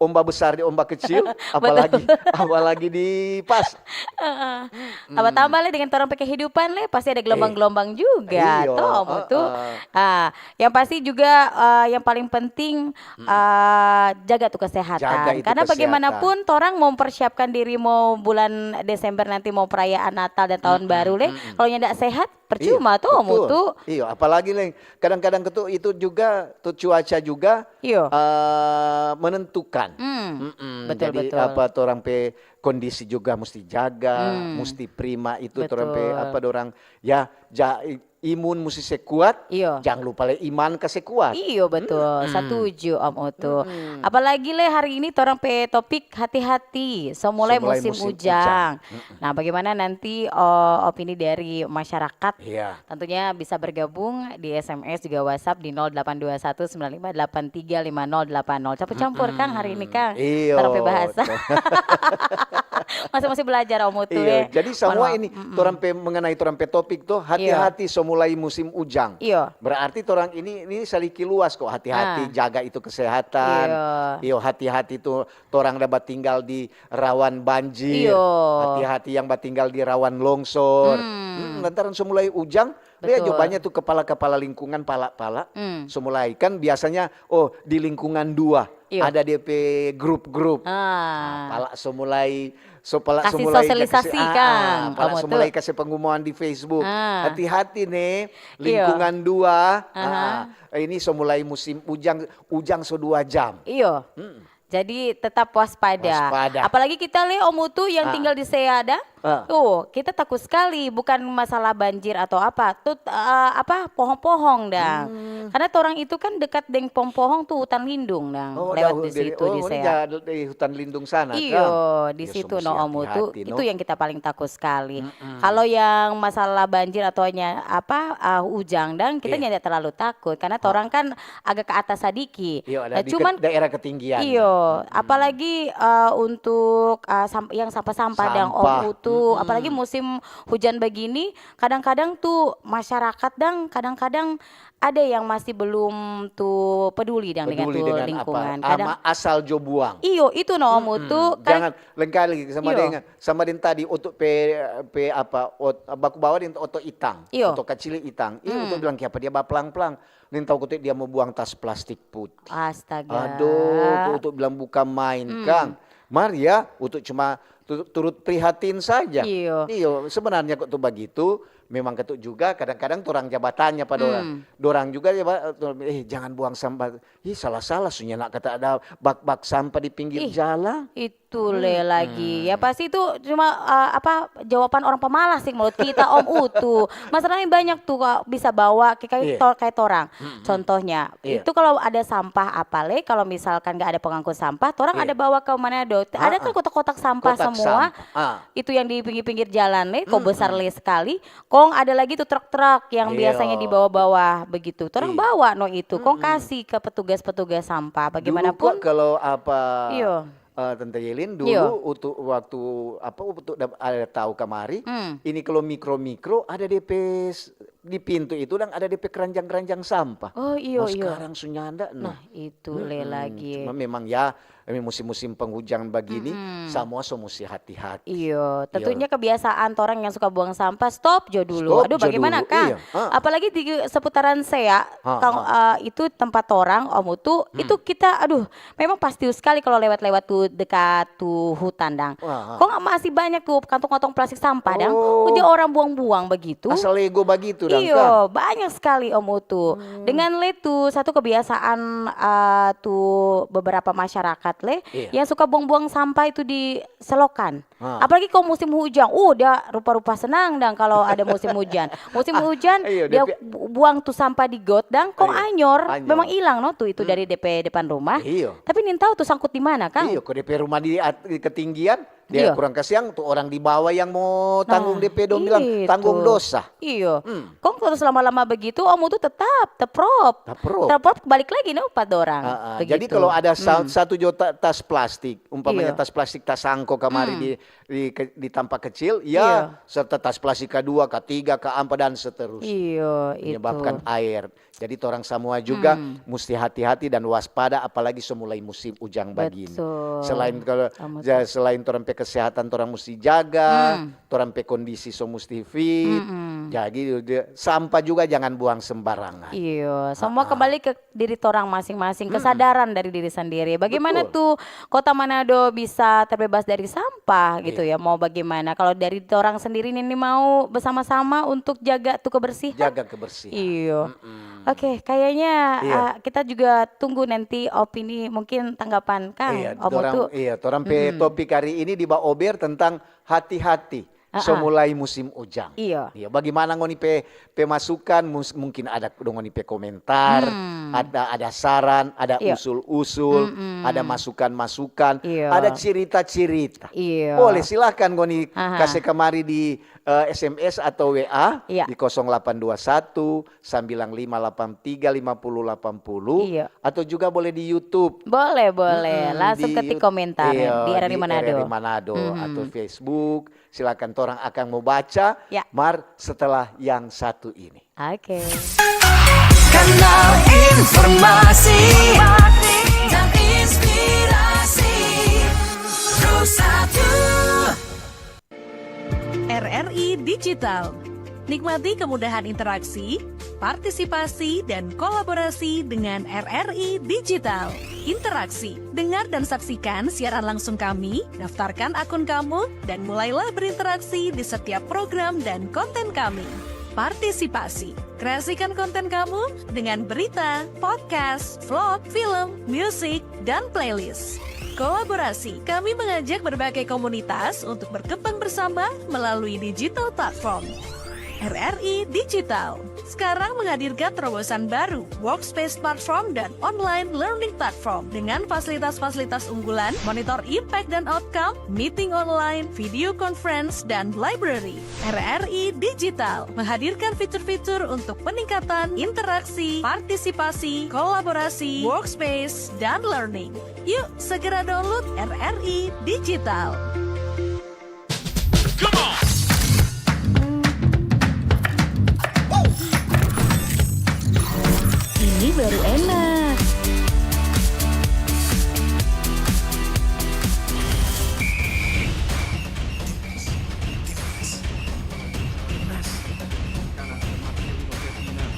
omba besar di omba kecil, apalagi, apalagi di pas. Apa tambah le dengan torang pe kehidupan le, pasti ada gelombang-gelombang juga. Iyo, Toh, Om Utu. heeh. Ah, yang pasti juga, eh, yang paling penting, eh, jaga tu kesehatan. Jaga itu Karena kesehatan. Bagaimanapun torang mau mempersiapkan diri mau bulan Desember nanti mau perayaan Natal dan tahun baru le. Kalau nyanda sehat, percuma toh, Om Betul. Utu. Iyo, apalagi le, kadang-kadang itu, itu juga tuh cuaca juga Iyo. eh, menentukan. Hmm, Mm-mm. betul, Jadi betul. apa, torang pe kondisi juga mesti jaga, mesti prima itu, torang pe Betul. apa, dorang ya, ja-, i-, imun mesti se kuat. Iyo. Jangan lupa le iman kase kuat. Iyo, betul. Setuju, Om Utu. Apalagi le hari ini torang pe topik hati-hati, so mulai So mulai musim, musim ujang. ujang. Nah, bagaimana nanti, eh, opini dari masyarakat? Iya. Tentunya bisa bergabung di S M S juga WhatsApp di nol delapan dua satu sembilan lima delapan tiga lima nol delapan nol. Campur-campur, Kang, hari ini, Kang. Iyo. Torang pe bahasa. Masih, masih belajar, Om Utu, Iyo, eh. Jadi semua Manual. ini torang pe, mengenai torang pe topik tuh, hati-hati so mulai musim ujang. Iyo. Berarti torang ini, ini saliki luas kok, hati-hati Ah. jaga itu kesehatan. Iyo. Iyo, hati-hati tuh torang ada batinggal di rawan banjir. Iyo. Hati-hati yang batinggal di rawan longsor. Hmm. Hmm, lantaran so mulai ujang, lia jo Betul. banyak tuh kepala-kepala lingkungan, pala-pala. Hmm. So mulai kan biasanya, oh, di lingkungan dua Iyo. ada dia pe grup-grup. Ah. Nah, pala so mulai, so pala so Kasih mulai sosialisasi, kasih, ah, Kang, ah, pala kamu so tuh. Mulai kasih pengumuman di Facebook. Ah. Hati-hati nih, Iyo. lingkungan dua. Aha. Ah, ini so mulai musim ujang, ujang so dua jam. Iyo. Mm-mm. Jadi tetap waspada. Waspada. Apalagi kita le, Om Utu, yang Ah. tinggal di Seada. Ah. Tuh, kita takut sekali, bukan masalah banjir atau apa. Tuh, eh, apa, pohong-pohong dang. Karena torang itu kan dekat deng pohong-pohong tuh hutan lindung dang. Oh, Lewat jauh di dari, situ oh, di ini Seada. jauh dari hutan lindung sana, Iyo, kan? di Ya, situ so no, musti Om Utu. hati-hati, Itu no. Yang kita paling takut sekali. Kalau yang masalah banjir atau nya-, apa, ah, ujang dang, kita Iya. nyanda terlalu takut karena torang kan agak ke atas sadiki. Iyo, ada Nah, di cuman ke-, daerah ketinggian. Iyo, apalagi, eh, untuk, eh, sam-, yang sampah-sampah dang, Om Sampah. Utu, apalagi musim hujan begini, kadang-kadang tuh masyarakat dang, kadang-kadang ada yang masih belum tuh peduli dang dengan Peduli tuh dengan lingkungan. Apa? Kadang Ama asal jo buang. Iyo, itu no, Om Utu, kan. Jangan lengkali sama Iyo. dengan, sama dengan tadi, untuk pe, pe apa, ot-, baku bawa dengan oto itang, Iyo. Oto kacili itang. Ih, untuk bilang kiapa dia bapelang-pelang. Nintau kote dia mau buang tas plastik putih. Astaga. Aduh, untuk bilang bukan main, Kang. Mar ya, untuk cuma tu-, turut prihatin saja. Iyo. Iyo, sebenarnya kok tuh begitu, memang ketuk juga kadang-kadang torang jabatannya pa dorang. Dorang juga ya, eh, jangan buang sampah. Ih, salah-salah, sunya nak kata ada bak-bak sampah di pinggir Ih, jalan. Itu le lagi. Ya pasti itu cuma, eh, apa, jawaban orang pemalas sih menurut kita, Om Utu. Masalahnya banyak tuh, Kak, bisa bawa kayak, kayak Iya. to-, kayak torang. Contohnya, Iya. itu kalau ada sampah apa le, kalau misalkan nggak ada pengangkut sampah, torang Iya. ada bawa ke mana do? Ada kan kotak-kotak sampah Kotak semua. sampah. Ah. Itu yang di pinggir-pinggir jalan le, kong besar le sekali. Kong ada lagi tuh truk-truk yang Iya. biasanya dibawa-bawa begitu. Torang bawa no itu, kong kasih ke petugas-petugas sampah. Dulu Bagaimanapun. Kok kalau apa, Iyo. eh, Tante Yelin, dulu Iyo. untuk waktu apa, untuk dap-, ada tahu kamari, Hmm. ini kalau mikro-mikro ada D P s-, di pintu itu dan ada D P keranjang-keranjang sampah. Oh, iyo, Nah, iyo. Sekarang sunyanda, no. Nah, itu le lagi. Cuma memang ya, ini musim-musim penghujan begini, semua so musti hati-hati. Iyo, tentunya kebiasaan orang yang suka buang sampah, stop jo dulu. Stop Aduh, jo bagaimana, dulu, Kang? Iya, ah. Apalagi di seputaran Sea, Ah, Kang, eh, itu tempat orang, Om Utu, itu kita, aduh, memang pasti sekali kalau lewat-lewat tuh dekat tuh hutan, dang. Ah, ah. Kong masih banyak tuh kantong-kantong plastik sampah, dang. Oh. Kok dia orang buang-buang begitu? Asal lego begitu, dang, Iyo, Kang. Banyak sekali, Om Utu. Dengan le tu satu kebiasaan, eh, tu beberapa masyarakat le Iya. yang suka buang-buang sampah itu di selokan. Ah. Apalagi kalau musim hujan, uh, dia rupa-rupa senang dang kalau ada musim hujan. Musim hujan Iyo, dia dia pi- bu-, buang tu sampah di got dang, kong Iyo, anyor, anyor. Memang hilang no tu itu dari D P depan rumah. Iyo. Tapi nintau tu sangkut di mana, Kang? Iyo, kok D P rumah di at-, di ketinggian, Dia kurang kasiang tu orang di bawah yang mo tanggung depe, dong bilang tanggung dosa. Iyo. Kong terus lama-lama begitu, omu tu tetap teprop. Teprop. Teprop balik lagi no pa dorang. Ah, ah. Jadi kalau ada sa-, satu jo ta-, tas plastik, umpamanya tas plastik tasangko kamari di, di ke-, di tampa kecil, ya, serta tas plastik kadua, katiga, kaampa, dan seterusnya. Iyo, itu. Menyebabkan air. Jadi torang samua juga musti hati-hati dan waspada, apalagi so mulai musim ujang bagini. Betul. Selain kalau, ya, selain torang pe kesehatan torang musti jaga, torang pe kondisi so musti fit. Jadi dia, sampah juga jangan buang sembarangan. Iyo, semua kembali ke diri torang masing-masing, kesadaran dari diri sendiri. Bagaimana tu Kota Manado bisa terbebas dari sampah gitu ya? Mau bagaimana? Kalau dari torang sendiri ini mau bersama-sama untuk jaga tu kebersihan. Jaga kebersihan. Iyo. Oke, kayaknya, eh, kita juga tunggu nanti opini, mungkin tanggapan Kang. Iya, Omo tu. Iya, torang pe topik hari ini di Baober tentang hati-hati so mulai musim ujang. Iya. Iya, bagaimana ngoni pe, pe masukan, mus-, mungkin ada dong ngoni pe komentar, ada, ada saran, ada usul-usul, ada masukan-masukan, ada cerita-cerita. Iya. Boleh, silahkan ngoni kase kamari di eh, S M S atau W A di kosong delapan dua satu, sembilan lima delapan tiga, lima puluh delapan puluh, atau juga boleh di YouTube. Boleh, boleh. Langsung ketik komentar di R R I Manado. R R I Manado atau Facebook. Silakan, torang akan mau baca, mar setelah yang satu ini. Oke. Kanal informasi dan inspirasi. Pro satu. R R I Digital. Nikmati kemudahan interaksi, partisipasi, dan kolaborasi dengan R R I Digital. Interaksi. Dengar dan saksikan siaran langsung kami, daftarkan akun kamu, dan mulailah berinteraksi di setiap program dan konten kami. Partisipasi. Kreasikan konten kamu dengan berita, podcast, vlog, film, musik, dan playlist. Kolaborasi. Kami mengajak berbagai komunitas untuk berkembang bersama melalui digital platform. R R I Digital sekarang menghadirkan terobosan baru, Workspace Platform dan Online Learning Platform, dengan fasilitas-fasilitas unggulan, monitor impact dan outcome, meeting online, video conference, dan library. R R I Digital menghadirkan fitur-fitur untuk peningkatan interaksi, partisipasi, kolaborasi, workspace, dan learning. Yuk, segera download R R I Digital. Ini baru enak.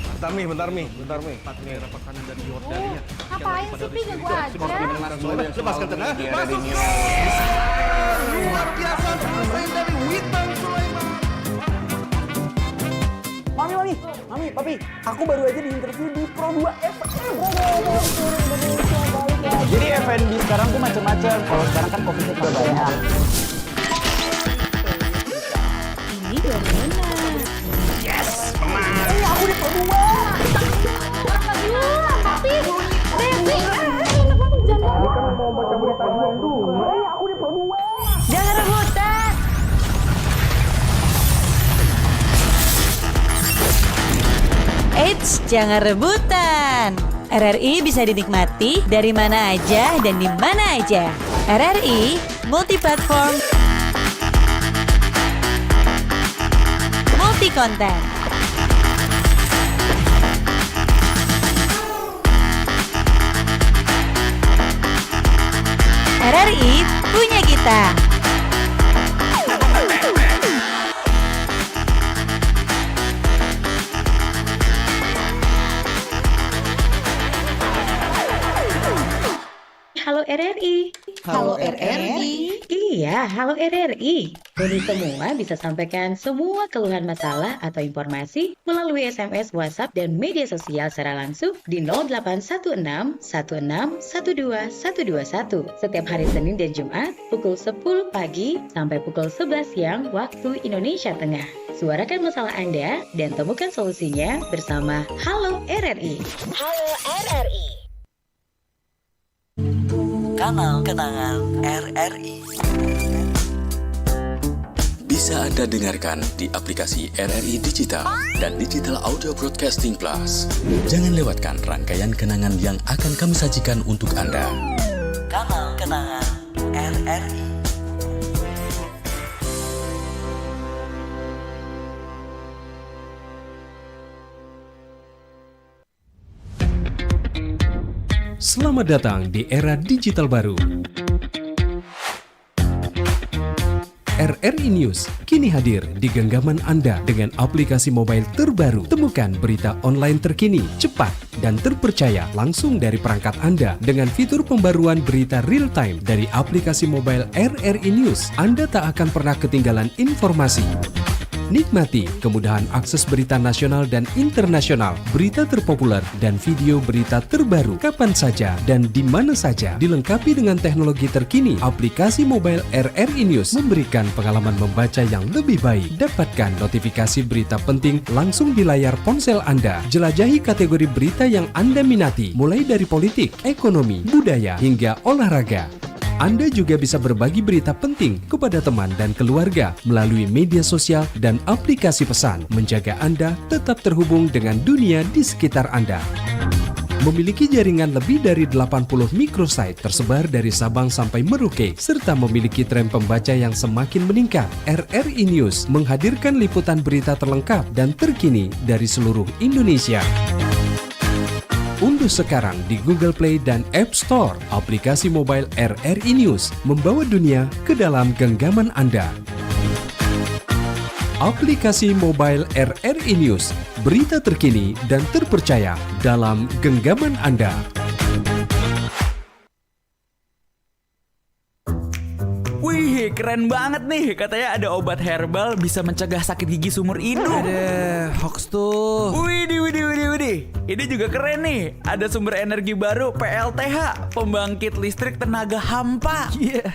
Bentar, Mi, bentar, Mi, bentar, Mi. Empat negara Kanan dan Yordania. Ngapain sih, Pi? Ganggu aja. Lepaskan tengah. Masuk. Luar biasa, persaingan dari Witan Sulaiman. Mami, mami, mami, papi, aku baru aja diinterview di Pro dua F M. Jadi F and B sekarang tuh macam-macam. Kalau sekarang kan covid-nya tambah banyak. Ini dari mana? Yes, menang. Eh, aku di Pro dua. Iya, tapi Devi, eh, eh, enak banget, jangan. Ini kan mau baca berita dulu. Eh, aku di Pro dua. Jangan rebutan. Eits, jangan rebutan. R R I bisa dinikmati dari mana aja dan di mana aja. R R I multiplatform, multikonten. R R I punya kita. Halo R R I. Halo R R I. Iya, halo R R I. Ngoni semua bisa sampaikan semua keluhan, masalah, atau informasi melalui S M S, WhatsApp, dan media sosial secara langsung di nol delapan satu enam satu enam satu dua satu dua satu setiap hari Senin dan Jumat pukul sepuluh pagi sampai pukul sebelas siang waktu Indonesia Tengah. Suarakan masalah Anda dan temukan solusinya bersama Halo R R I. Halo R R I. Kanal kenangan R R I. Bisa Anda dengarkan di aplikasi R R I Digital dan Digital Audio Broadcasting Plus. Jangan lewatkan rangkaian kenangan yang akan kami sajikan untuk Anda. Kanal Kenangan R R I. Selamat datang di era digital baru. R R I News kini hadir di genggaman Anda dengan aplikasi mobile terbaru. Temukan berita online terkini, cepat, dan terpercaya langsung dari perangkat Anda dengan fitur pembaruan berita real time dari aplikasi mobile R R I News. Anda tak akan pernah ketinggalan informasi. Nikmati kemudahan akses berita nasional dan internasional, berita terpopuler, dan video berita terbaru kapan saja dan di mana saja. Dilengkapi dengan teknologi terkini, aplikasi mobile R R I News memberikan pengalaman membaca yang lebih baik. Dapatkan notifikasi berita penting langsung di layar ponsel Anda. Jelajahi kategori berita yang Anda minati, mulai dari politik, ekonomi, budaya, hingga olahraga. Anda juga bisa berbagi berita penting kepada teman dan keluarga melalui media sosial dan aplikasi pesan, menjaga Anda tetap terhubung dengan dunia di sekitar Anda. Memiliki jaringan lebih dari delapan puluh microsite tersebar dari Sabang sampai Merauke, serta memiliki tren pembaca yang semakin meningkat. R R I News menghadirkan liputan berita terlengkap dan terkini dari seluruh Indonesia. Unduh sekarang di Google Play dan App Store aplikasi mobile R R I News, membawa dunia ke dalam genggaman Anda. Aplikasi mobile R R I News, berita terkini dan terpercaya dalam genggaman Anda. Wih, keren banget nih. Katanya ada obat herbal bisa mencegah sakit gigi seumur hidup. Ada hoax tuh. Widih, widih, widih, widih. Ini juga keren nih. Ada sumber energi baru, P L T H, pembangkit listrik tenaga hampa. Iya,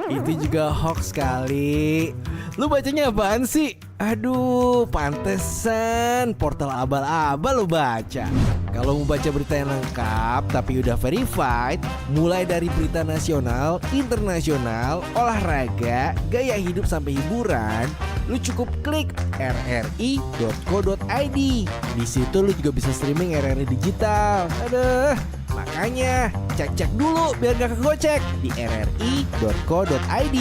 itu juga hoax kali. Lu bacanya apaan sih? Aduh, pantesan portal abal-abal lo baca. Kalau mau baca berita yang lengkap tapi udah verified, mulai dari berita nasional, internasional, olahraga, gaya hidup sampai hiburan, lu cukup klik R R I dot co dot I D. Di situ lu juga bisa streaming R R I digital. Aduh, makanya cek-cek dulu biar gak kegocek di R R I dot co dot I D.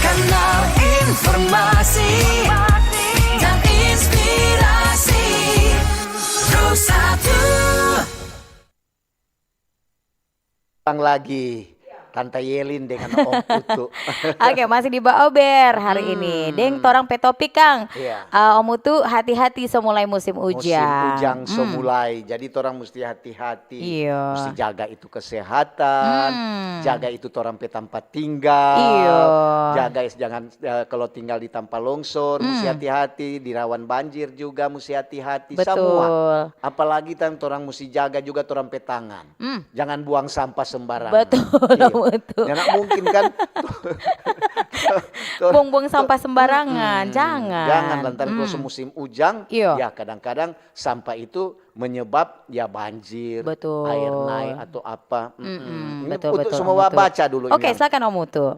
Kanal informasi dan inspirasi. Pro satu. Ulang lagi, Tante Yelin dengan Om Utu. Oke, masih di Baober hari ini. Hmm. Deng torang pe topik, kang. Iya. Eh, Om Utu, hati-hati so mulai musim Musim ujang. ujang so Hmm. mulai. Jadi torang musti hati-hati. Iyo. Musti jaga itu kesehatan, Hmm. jaga itu torang pe tampa tinggal, Iyo. jaga is-, jangan, eh, kalau tinggal di tampa longsor, musti Hmm. hati-hati, di rawan banjir juga musti hati-hati, Betul. samua. Apalagi tang torang musti jaga juga torang pe tangan. Hmm. Jangan buang sampah sembarangan. Betul, Iyo. betul. Nyanda mungkin kan, tor-, Buang-buang sampah sembarangan, Hmm, jangan. jangan, lantaran kalau Hmm. so musim ujang, Iyo. ya kadang-kadang sampah itu menyebab ya banjir, Betul. air naik atau apa. Mm-mm. Mm-mm. Ini betul, Utu betul, semua Om Utu. baca dulu Oke, ini. silakan Om Utu.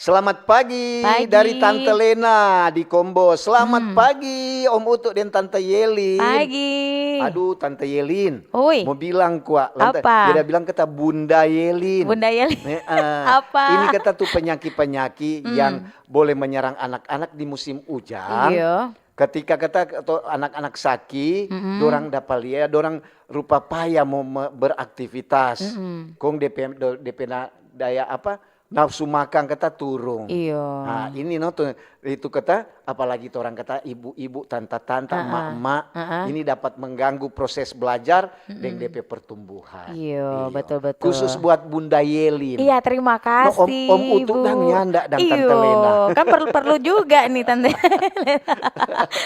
Selamat pagi Pagi. dari Tante Lena di Kombo. Selamat Hmm. pagi Om Utu dan Tante Yelin. Pagi. Aduh, Tante Yelin. Oi. Mau bilang kwa, lantai, Apa? dia bilang kata Bunda Yelin. Bunda Yelin. Heeh. Apa? Ini kata tuh penyaki-penyaki Hmm. yang boleh menyerang anak-anak di musim ujang. Iyo. Ketika kata atau anak-anak saki, Mm-mm. dorang dapa lia, dorang rupa paya mo me-, beraktivitas. Mm-mm. Kong depe, do-, depe na-, daya apa, nafsu makang kata turung. Iyo. Nah, ini no tu, itu kata, apalagi torang kata ibu-ibu, tanta-tanta, Heeh. emak-emak, Heeh. ini dapat mengganggu proses belajar deng Mm-mm. depe pertumbuhan. Iyo, Iyo. betul, betul. Khusus buat Bunda Yelin. Iya, terima No, Om, kasih, Om Utu Bu. dang nyanda dang, Tante Iyo, Lena. kan perlu, perlu juga nih, Tante Lena.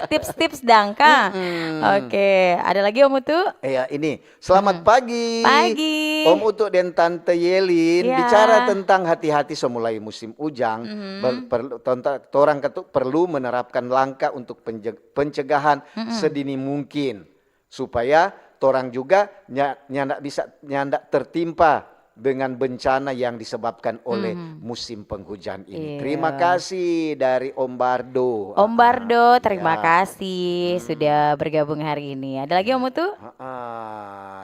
Tips-tips dang, Kak. Mm-mm. Oke, ada lagi, Om Utu? Iya, ini. Selamat Mm-mm. pagi. Pagi. Om Utu dan Tante Yelin, Iya. bicara tentang hati-hati so mulai musim ujang, Mm-hmm. ber-, perlu, tonta-, torang ketu perlu menerapkan langkah untuk penje-, pencegahan Mm-mm. sedini mungkin. Supaya torang juga nya-, nyanda bisa, nyanda tertimpa dengan bencana yang disebabkan oleh musim penghujan ini. Terima Iya. kasih dari Om Bardo. Om Bardo, Ah, terima ya. kasih sudah bergabung hari ini. Ada lagi Om Utu? Ah, ah.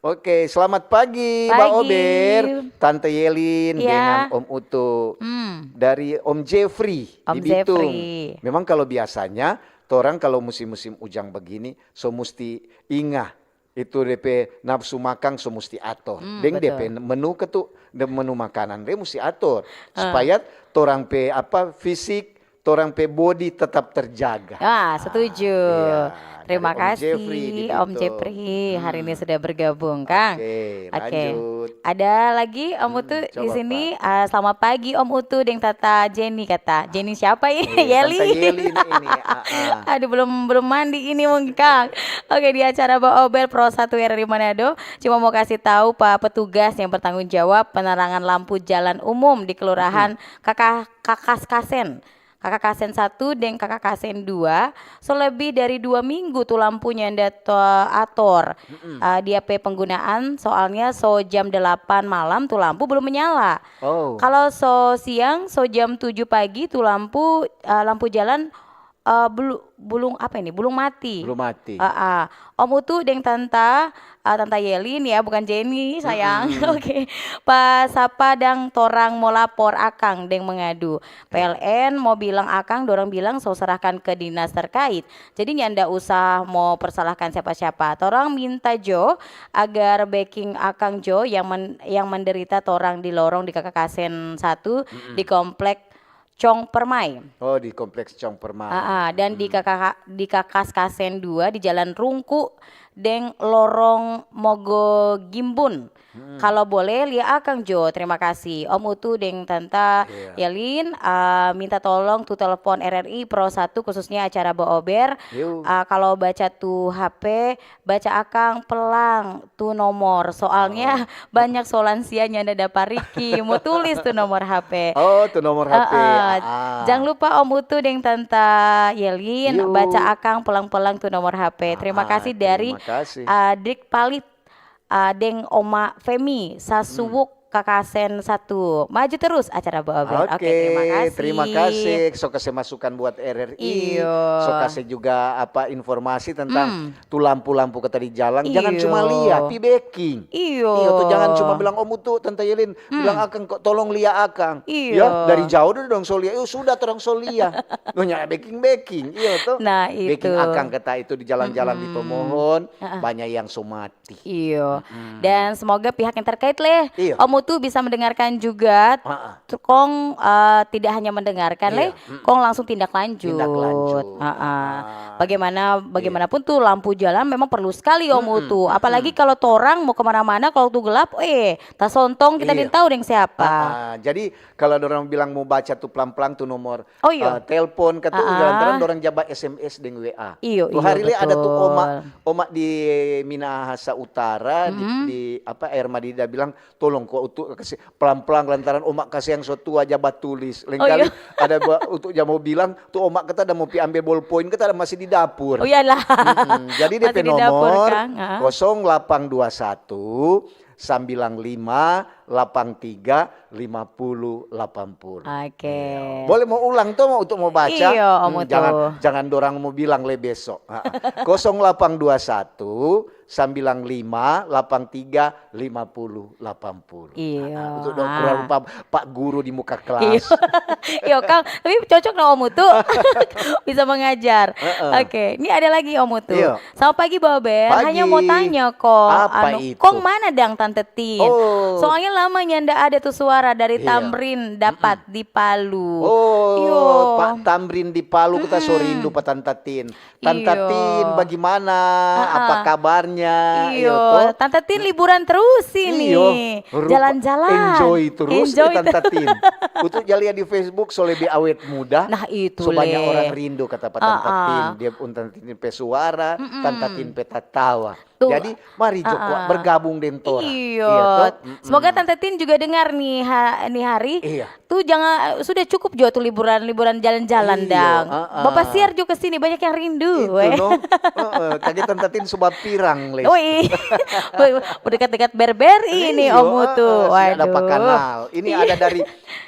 Oke, selamat pagi, Mbak Pagi. Ober, Tante Yelin, Iya. dengan Om Utu. Hmm. Dari Om Jeffrey Om di Bitung. Jeffrey. Memang kalau biasanya, torang kalau musim-musim ujang begini, so musti inga. Itu depe nafsu makang so musti ator. Hmm, Deng betul. depe menu ketu, de menu makanan de musti ator. Ah. Supaya torang pe apa fisik, torang pe body tetap terjaga. Ah, setuju. Iya, Terima dari Om kasih Jeffrey di Om Bitung. Jeffrey hari ini Hmm. sudah bergabung, Kang. Oke, Oke. lanjut. Ada lagi Om Hmm, Utu di coba, sini. Pak. Ah, selamat pagi Om Utu deng Tata Jenny kata. Jenny siapa ini? Iya, Tante Yeli. Yelin ini. Ah, ah. Aduh, belum belum mandi ini mungkin, Kang. Oke, di acara Baobel Pro satu R R I Manado, cuma mau kasih tahu pa petugas yang bertanggung jawab penerangan lampu jalan umum di Kelurahan Kaka Kakas Kasen. Kaka Kasen satu deng Kaka Kasen dua, so lebih dari dua minggu tu lampu nyanda to ator. Mm-mm. Ah, dia pe penggunaan, soalnya so jam delapan malam tu lampu belum menyala. Oh. Kalau so siang, so jam tujuh pagi tu lampu, ah, lampu jalan, ah, belu-, bulung apa ini? Bulung mati. Belum mati. Ah, ah. Om Utu deng Tanta, ah, Tanta Yelin ya, bukan Jenny sayang. Mm-mm. Oke. Pa sapa dang torang mo lapor akang deng mengadu. P L N mo bilang akang, dorang bilang so serahkan ke dinas terkait. Jadi nyanda usah mo persalahkan siapa-siapa. Torang minta jo agar beking akang jo yang men-, yang menderita torang di lorong di Kaka Kasen satu Mm-mm. di komplek Cong Permai. Oh, di kompleks Cong Permai. Ah, ah, dan di Mm. Kaka-, di Kakas Kasen dua di Jalan Rungku deng lorong Mogo Gimbun. Mm. Kalau boleh, lia akang jo. Terima kasih. Om Utu deng Tanta Iya. Yelin, ah, minta tolong tu telepon R R I Pro satu, khususnya acara Baober. Yuk. Ah, kalau baca tu H P, baca akang pelang tu nomor. Soalnya Oh. banyak so lansia nyanda dapa riki mo tulis tu nomor H P. Oh, tu nomor H P. Ah, ah. Ah, ah. Jang lupa Om Utu deng Tanta Yelin, Yuk. baca akang pelang-pelang tu nomor H P. Terima Ah, kasih dari, terima kasih. ah, Drik Palit, ah, deng Oma Femi, Sasuwuk, Hmm. Kakasen satu. Maju terus acara Baobel. Oke, Oke, terima kasih. terima kasih. So kasih masukan buat R R I. Iyo. So kasih juga apa informasi tentang Hmm. tu lampu-lampu kata di jalan. Jangan cuma Iyo. lia, pi beking. Iyo. Iyo, tu jangan cuma bilang, "Om Utu, Tante Yelin, Hmm. bilang akang kok, tolong lia akang." Iyo. Ya, dari jauh dong so lia. Iyo, sudah torang so lia. Nyonya beking-beking. Iyo, to. Nah, Beking itu. Akang kata itu di jalan-jalan di Mm-mm. Pomohon, Ah, ah. banyak yang so mati. Iyo. Mm-mm. Dan semoga pihak yang terkait leh, Iyo. Om Utu bisa mendengarkan juga. Ah, ah. Tu kong, eh, tidak hanya mendengarkan leh, Iya, mm. kong langsung tindak lanjut. Tindak lanjut. Ah, ah. Ah, Bagaimana, iya. bagaimanapun tuh lampu jalan memang perlu sekali Om Mm-mm, Utu. Apalagi mm-mm. kalau torang mau kemana-mana, kalau tu gelap, eh, tasontong kita Iya. deng tahu deng siapa. Ah, ah. Jadi kalau orang bilang mau baca tu pelang-pelang tu nomor, Oh, iyo. eh, telepon kata Ah, lantaran ah. Orang jaba S M S deng W A. Iyo, Tu iyo, hari le ada tu betul. oma, oma di Minahasa Utara, di, Mm-mm. di apa, Air Madida bilang, "Tolong ko Utu kasi pelang-pelang lantaran oma kasiang so tua ja batulis." Lain Oh, kali iya. ada ba-, Utu ja mo bilang, tu oma kata ada mo pi ambe bolpoin, kata ada masih di dapur. Oh, iyalah. Mm-mm. Jadi Masih depe di dapur, nomor Kang. Ah. kosong delapan dua satu, sembilan lima, delapan tiga, lima puluh, delapan puluh. Oke. Iya. Boleh mau ulang tuh, mau, untuk mau baca? Iyo, Om Hmm, Utu. jangan, jangan dorang mau bilang le besok. Ha, ha. Kosong delapan dua satu, sembilan lima, delapan tiga, lima puluh, delapan puluh. Iya. Untuk dong kurang lupa Pak Guru di muka kelas. Iya. Iya, Kang. Tapi cocok dong Om Utu. Bisa mengajar. Heeh. Oke, ini ada lagi Om Utu. Iya. Selamat pagi, Bober. Pagi. Hanya mau tanya kong. Apa anu, itu? Kong mana dang Tante Tin? Oh. Soalnya lama nyanda ada tuh suara dari Tamrin dapat di Palu. Oh, iyo. Pak Tamrin di Palu, kita so rindu pa Tante Tin. Tante Tin, bagaimana? Apa kabarnya? Iyo. Tante Tin liburan terus ini. Iyo. Jalan-jalan. Enjoy terus, enjoy, eh, Tante Tin. Utu ja lia di Facebook, so lebih awet muda. Nah, itu. So banyak orang rindu, kata pa Tante Tin. Dia pun Tante Tin pe suara, Tante Tin pe tatawa. Tuh. Jadi, mari jo kwa bergabung deng torang. Iyo. Iya, toh? Mm-mm. Semoga Tante Tin juga dengar nih, ha-, nih hari. Iya. Tuh jangan, sudah cukup jo tuh liburan, liburan jalan-jalan dang. Iya, heeh. Bapa siar juga ke sini, banyak yang rindu, weh. Itu, no. Heeh, kage Tante Tin so bapirang, Les. Oh, iya. Weh, dekat-dekat berber ini, Om Utu. Iyo, heeh, sudah ada pakanal. Ini ada dari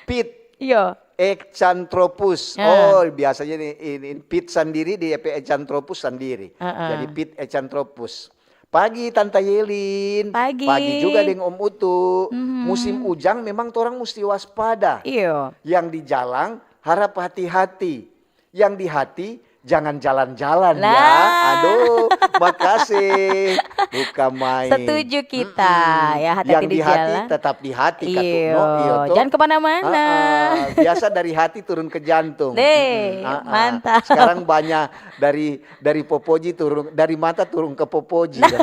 Pit. Iyo. Echanthropus. Ah. Oh, biasanya ini, ini, ini Pit sendiri, di P Echanthropus sendiri. Heeh. Jadi Pit Echanthropus. Pagi, Tanta Yelin. Pagi. Pagi juga deng Om Utu. Mhm. Musim ujang memang torang musti waspada. Iyo. Yang di jalang harap hati-hati. Yang di hati jangan jalan-jalan ya. Nah. Aduh, makasih. Bukan main. Setuju kita, mm-mm, ya, hati-hati di jalan. Yang di hati tetap di hati, katu. Iyo. No, iyo, toh. Jangan kemana-mana. Ah, ah. Biasa dari hati turun ke jantung. Deh, mm-mm, ah, ah, mantap. Sekarang banyak dari, dari popoji turun, dari mata turun ke popoji. Nah.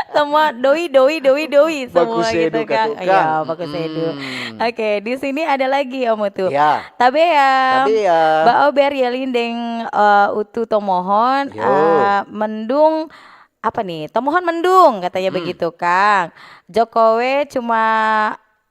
Semua doi, doi, doi, doi, semua gitu, kan. Baku sedu, katu, kan? Iya, baku sedu. Mm-mm. Oke, di sini ada lagi, Om Utu. Ya. Tabea. Tabea. Ba Ober, Yelin deng, eh, Utu Tomohon, yo, eh, mendung, apa nih? Tomohon mendung, katanya begitu, Kang. Jokowe cuma,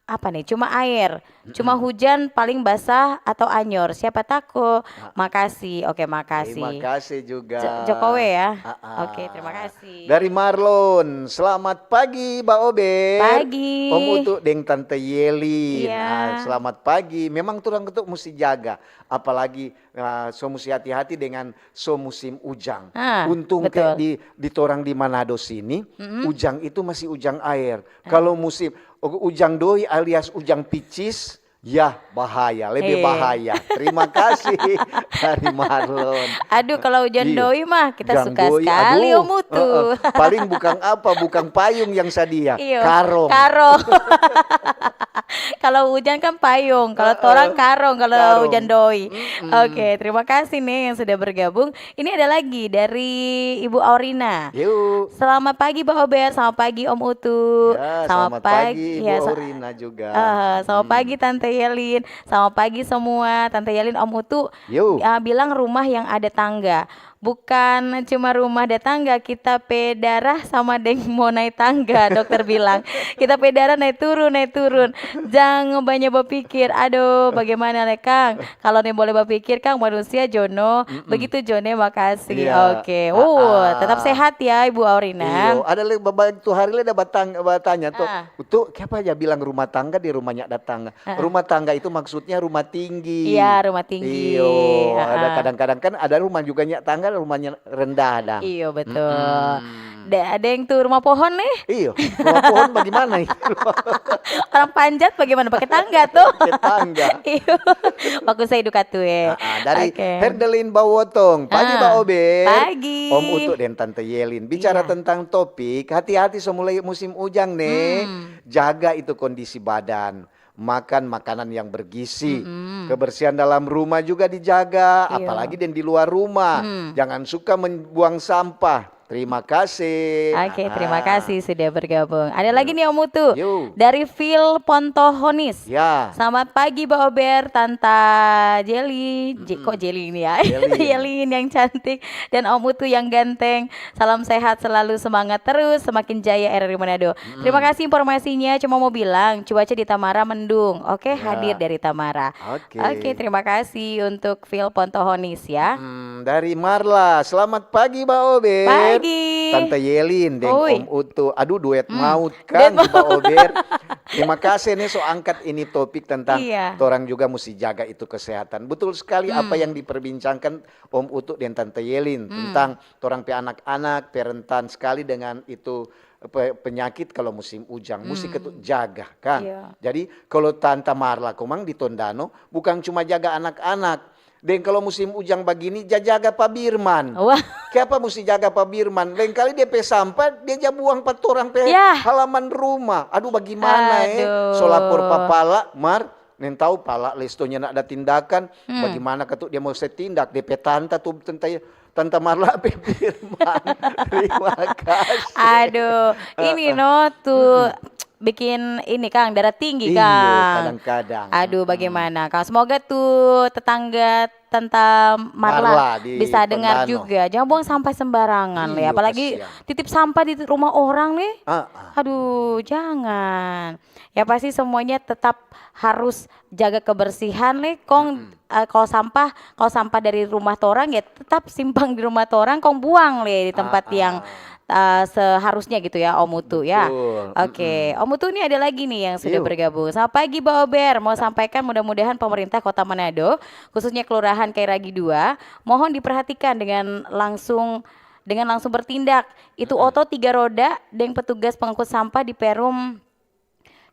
apa nih? Cuma air. Cuma hujan paling basah atau anyor. Siapa tako? Ah. Makasih. Oke, makasih. Terima kasih juga. Jo-, Jokowe ya? Ah, ah. Oke, terima kasih. Dari Marlon, "Selamat pagi, Ba Ober." Pagi. Om Utu deng Tante Yelin. Iya. Ah, selamat pagi. Memang torang tu musti jaga, apalagi, ah, so musti hati-hati dengan so musim ujang. Ah, betul. Untung ke di, di torang di Manado sini, ujang itu masih ujang aer. Ah. Kalau musim u-, ujang doi alias ujang picis, ya, bahaya, lebe bahaya. Iya. Terima kasih dari Marlon. Aduh, kalau ujan doi mah, kita suka sekali, Om Utu. Ujang doi, aduh. Heeh. Paling bukang apa, bukang payung yang sadia. Iyo. Karong. Karong. Kalau ujan kan payung, kalau torang karong, kalau ujan doi. Heeh. Mm-mm. Oke, terima kasih nih yang sudah bergabung. Ini ada lagi dari Ibu Aurina. Yuk. "Selamat pagi, Ba Ober. Selamat pagi, Om Utu." Ya, selamat pagi, Ibu Aurina juga. Eh, selamat pagi, Tante Yelin. Selamat pagi semua, Tante Yelin, Om Utu. Yuk. Eh, bilang rumah yang ada tangga. Bukan cuma rumah ada tangga, kita pe darah sama deng mo nae tangga, dokter bilang. Kita pe darah nae turun, nae turun. Jang banya bapikir, aduh, bagaimana le, Kang? Kalau ne boleh bapikir, Kang, manusia jo no. Mm-mm. Begitu jo ne, makasih. Iya. Oke. Ah, uh, tetap sehat ya, Ibu Aurina. Iyo, ada le, ba-, ba-, tu hari le ada batang-, batanya tu. Ah. Utu, kiapa ja bilang rumah tangga di rumahnya ada tangga? Ah. Rumah tangga itu maksudnya rumah tinggi. Iya, rumah tinggi. Iyo, ada, ah, kadang-kadang kan ada rumah juga nya tangga, rumahnya rendah, dang. Iyo, betul. Mm-mm. Da-, ada yang tu rumah pohon nih. Iyo, rumah pohon bagaimana itu? Orang panjat bagaimana? Pakai tangga tuh. Pakai tangga. Iyo. Bagus saya duka tuh, eh. Ah, ah, dari Herdelin Bawotong. Pagi, Ba Ober. Pagi. Om Utu dan Tante Yelin. Bicara tentang topik, hati-hati so mulai musim ujang nih. Hmm. Jaga itu kondisi badan. Makan makanan yang bergizi. Mm-mm. Kebersihan dalam rumah juga dijaga, apalagi deng di luar rumah. Mm. Jangan suka men-, buang sampah. Terima kasih. Oke, terima kasih sudah bergabung. Ada lagi nih, Om Utu. Yo. Dari Phil Pontohonis. Ya. "Selamat pagi, Ba Ober, Tanta Jeli." Je-, kok Jeli ini ya? Jelin. Jelin yang cantik dan Om Utu yang ganteng. Salam sehat selalu, semangat terus, semakin jaya R R I Manado. Mm. Terima kasih informasinya, cuma mau bilang, cuaca di Tamara mendung. Oke, hadir dari Tamara. Oke. Oke, terima kasih untuk Phil Pontohonis ya. Mm, dari Marla, "Selamat pagi, Ba Ober." Pagi. Tante Yelin deng Om Utu. Aduh, duet maut kan, Ba Ober. Terima kasih nih so angkat ini topik tentang torang juga musti jaga itu kesehatan. Betul sekali apa yang diperbincangkan Om Utu dan Tante Yelin tentang torang pe anak-anak, pe rentan skali dengan itu, pe-, penyakit kalo musim ujang, musti katu jaga, kan? Iya. Jadi, kalo Tanta Marla komang di Tondano, bukang cuma jaga anak-anak. Deng kalo musim ujang bagini, ja jaga pa birman. Wah. Kiapa musti jaga pa birman? Lengkali dia pe sampa, dia ja buang pa torang pe halaman rumah. Aduh, bagimana, eh? Aduh. So lapor pa pala, mar, nintau pala lestonya nda ada tindakan, bagimana katu dia mo se tindak? Dia pe tanta tu, tanta, tanta Marla pe firman. Terima kasih. Aduh, ini no tu bikin ini, Kang, darah tinggi, Kang. Iyo, kadang-kadang. Aduh, bagimana, Kang? Semoga tu tetangga Tanta Marla, Marla di bisa dengar Tondano juga. Jangan buang sampah sembarangan, Le. Iyo, apalagi kasihan. Titip sampah di rumah orang, Le. Ah, ah. Aduh, jangan. Ya pasti semuanya tetap harus jaga kebersihan, Le. Kong, mm-mm, eh, kalau sampah, kalau sampah dari rumah torang, ya tetap simpang di rumah torang, kong buang, Le, di tempat, ah, yang, ah, eh, seharusnya gitu ya, Om Utu ya. Betul. Oke, mm-mm. Om Utu, ini ada lagi nih yang sudah, iyo, bergabung. Selamat pagi, Ba Ober. Mau sampaikan, mudah-mudahan pemerintah Kota Manado, khususnya Kelurahan Kairagi dua, mohon diperhatikan dengan langsung, dengan langsung bertindak. Itu, mm-mm, oto tiga roda deng petugas pengangkut sampah di Perum,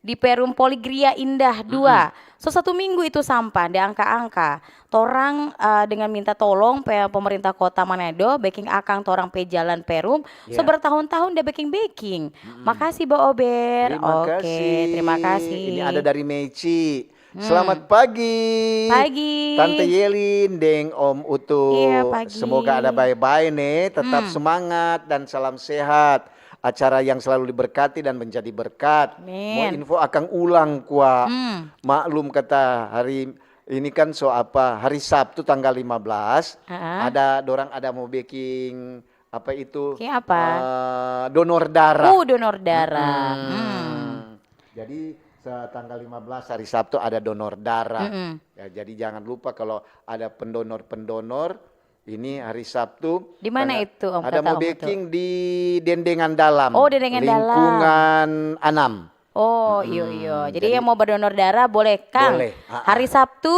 di Perum Poligria Indah dua. Mm-mm. So satu minggu itu sampah nda angka-angka. Torang, eh, dengan minta tolong pe-, pemerintah Kota Manado beking akang torang pe jalan Perum. So, iya, bertahun-tahun nda beking-beking. Mm-mm. Makasih, Ba Ober. Terima kasih. Oke, terima kasih. Ini ada dari Meici. Hmm. Selamat pagi, pagi, Tante Yelin deng Om Utu. Iya, pagi. Semoga ada bae-bae ne, tetap, hmm, semangat dan salam sehat. Acara yang selalu diberkati dan menjadi berkat. Amin. Mo info akang ulang kwa. Hmm. Maklum kata hari ini kan so apa, hari Sabtu tanggal lima belas, ha-ha, ada dorang ada mo beking apa itu, kayak apa? Eh, donor darah. Oh, donor darah. Mm-mm. Hmm. Jadi, se-, tanggal lima belas hari Sabtu ada donor darah. Mm-mm. Ya, jadi jangan lupa kalau ada pendonor-pendonor, ini hari Sabtu. Di mana itu, Om, ada kata mo Om Utu? Beking di Dendengan Dalam, oh, Dendengan Dalam. Lingkungan enam. Oh, mm-mm, iyo, iyo. Jadi, jadi yang mau berdonor darah boleh, Kang. Boleh, ha-ha. Hari Sabtu?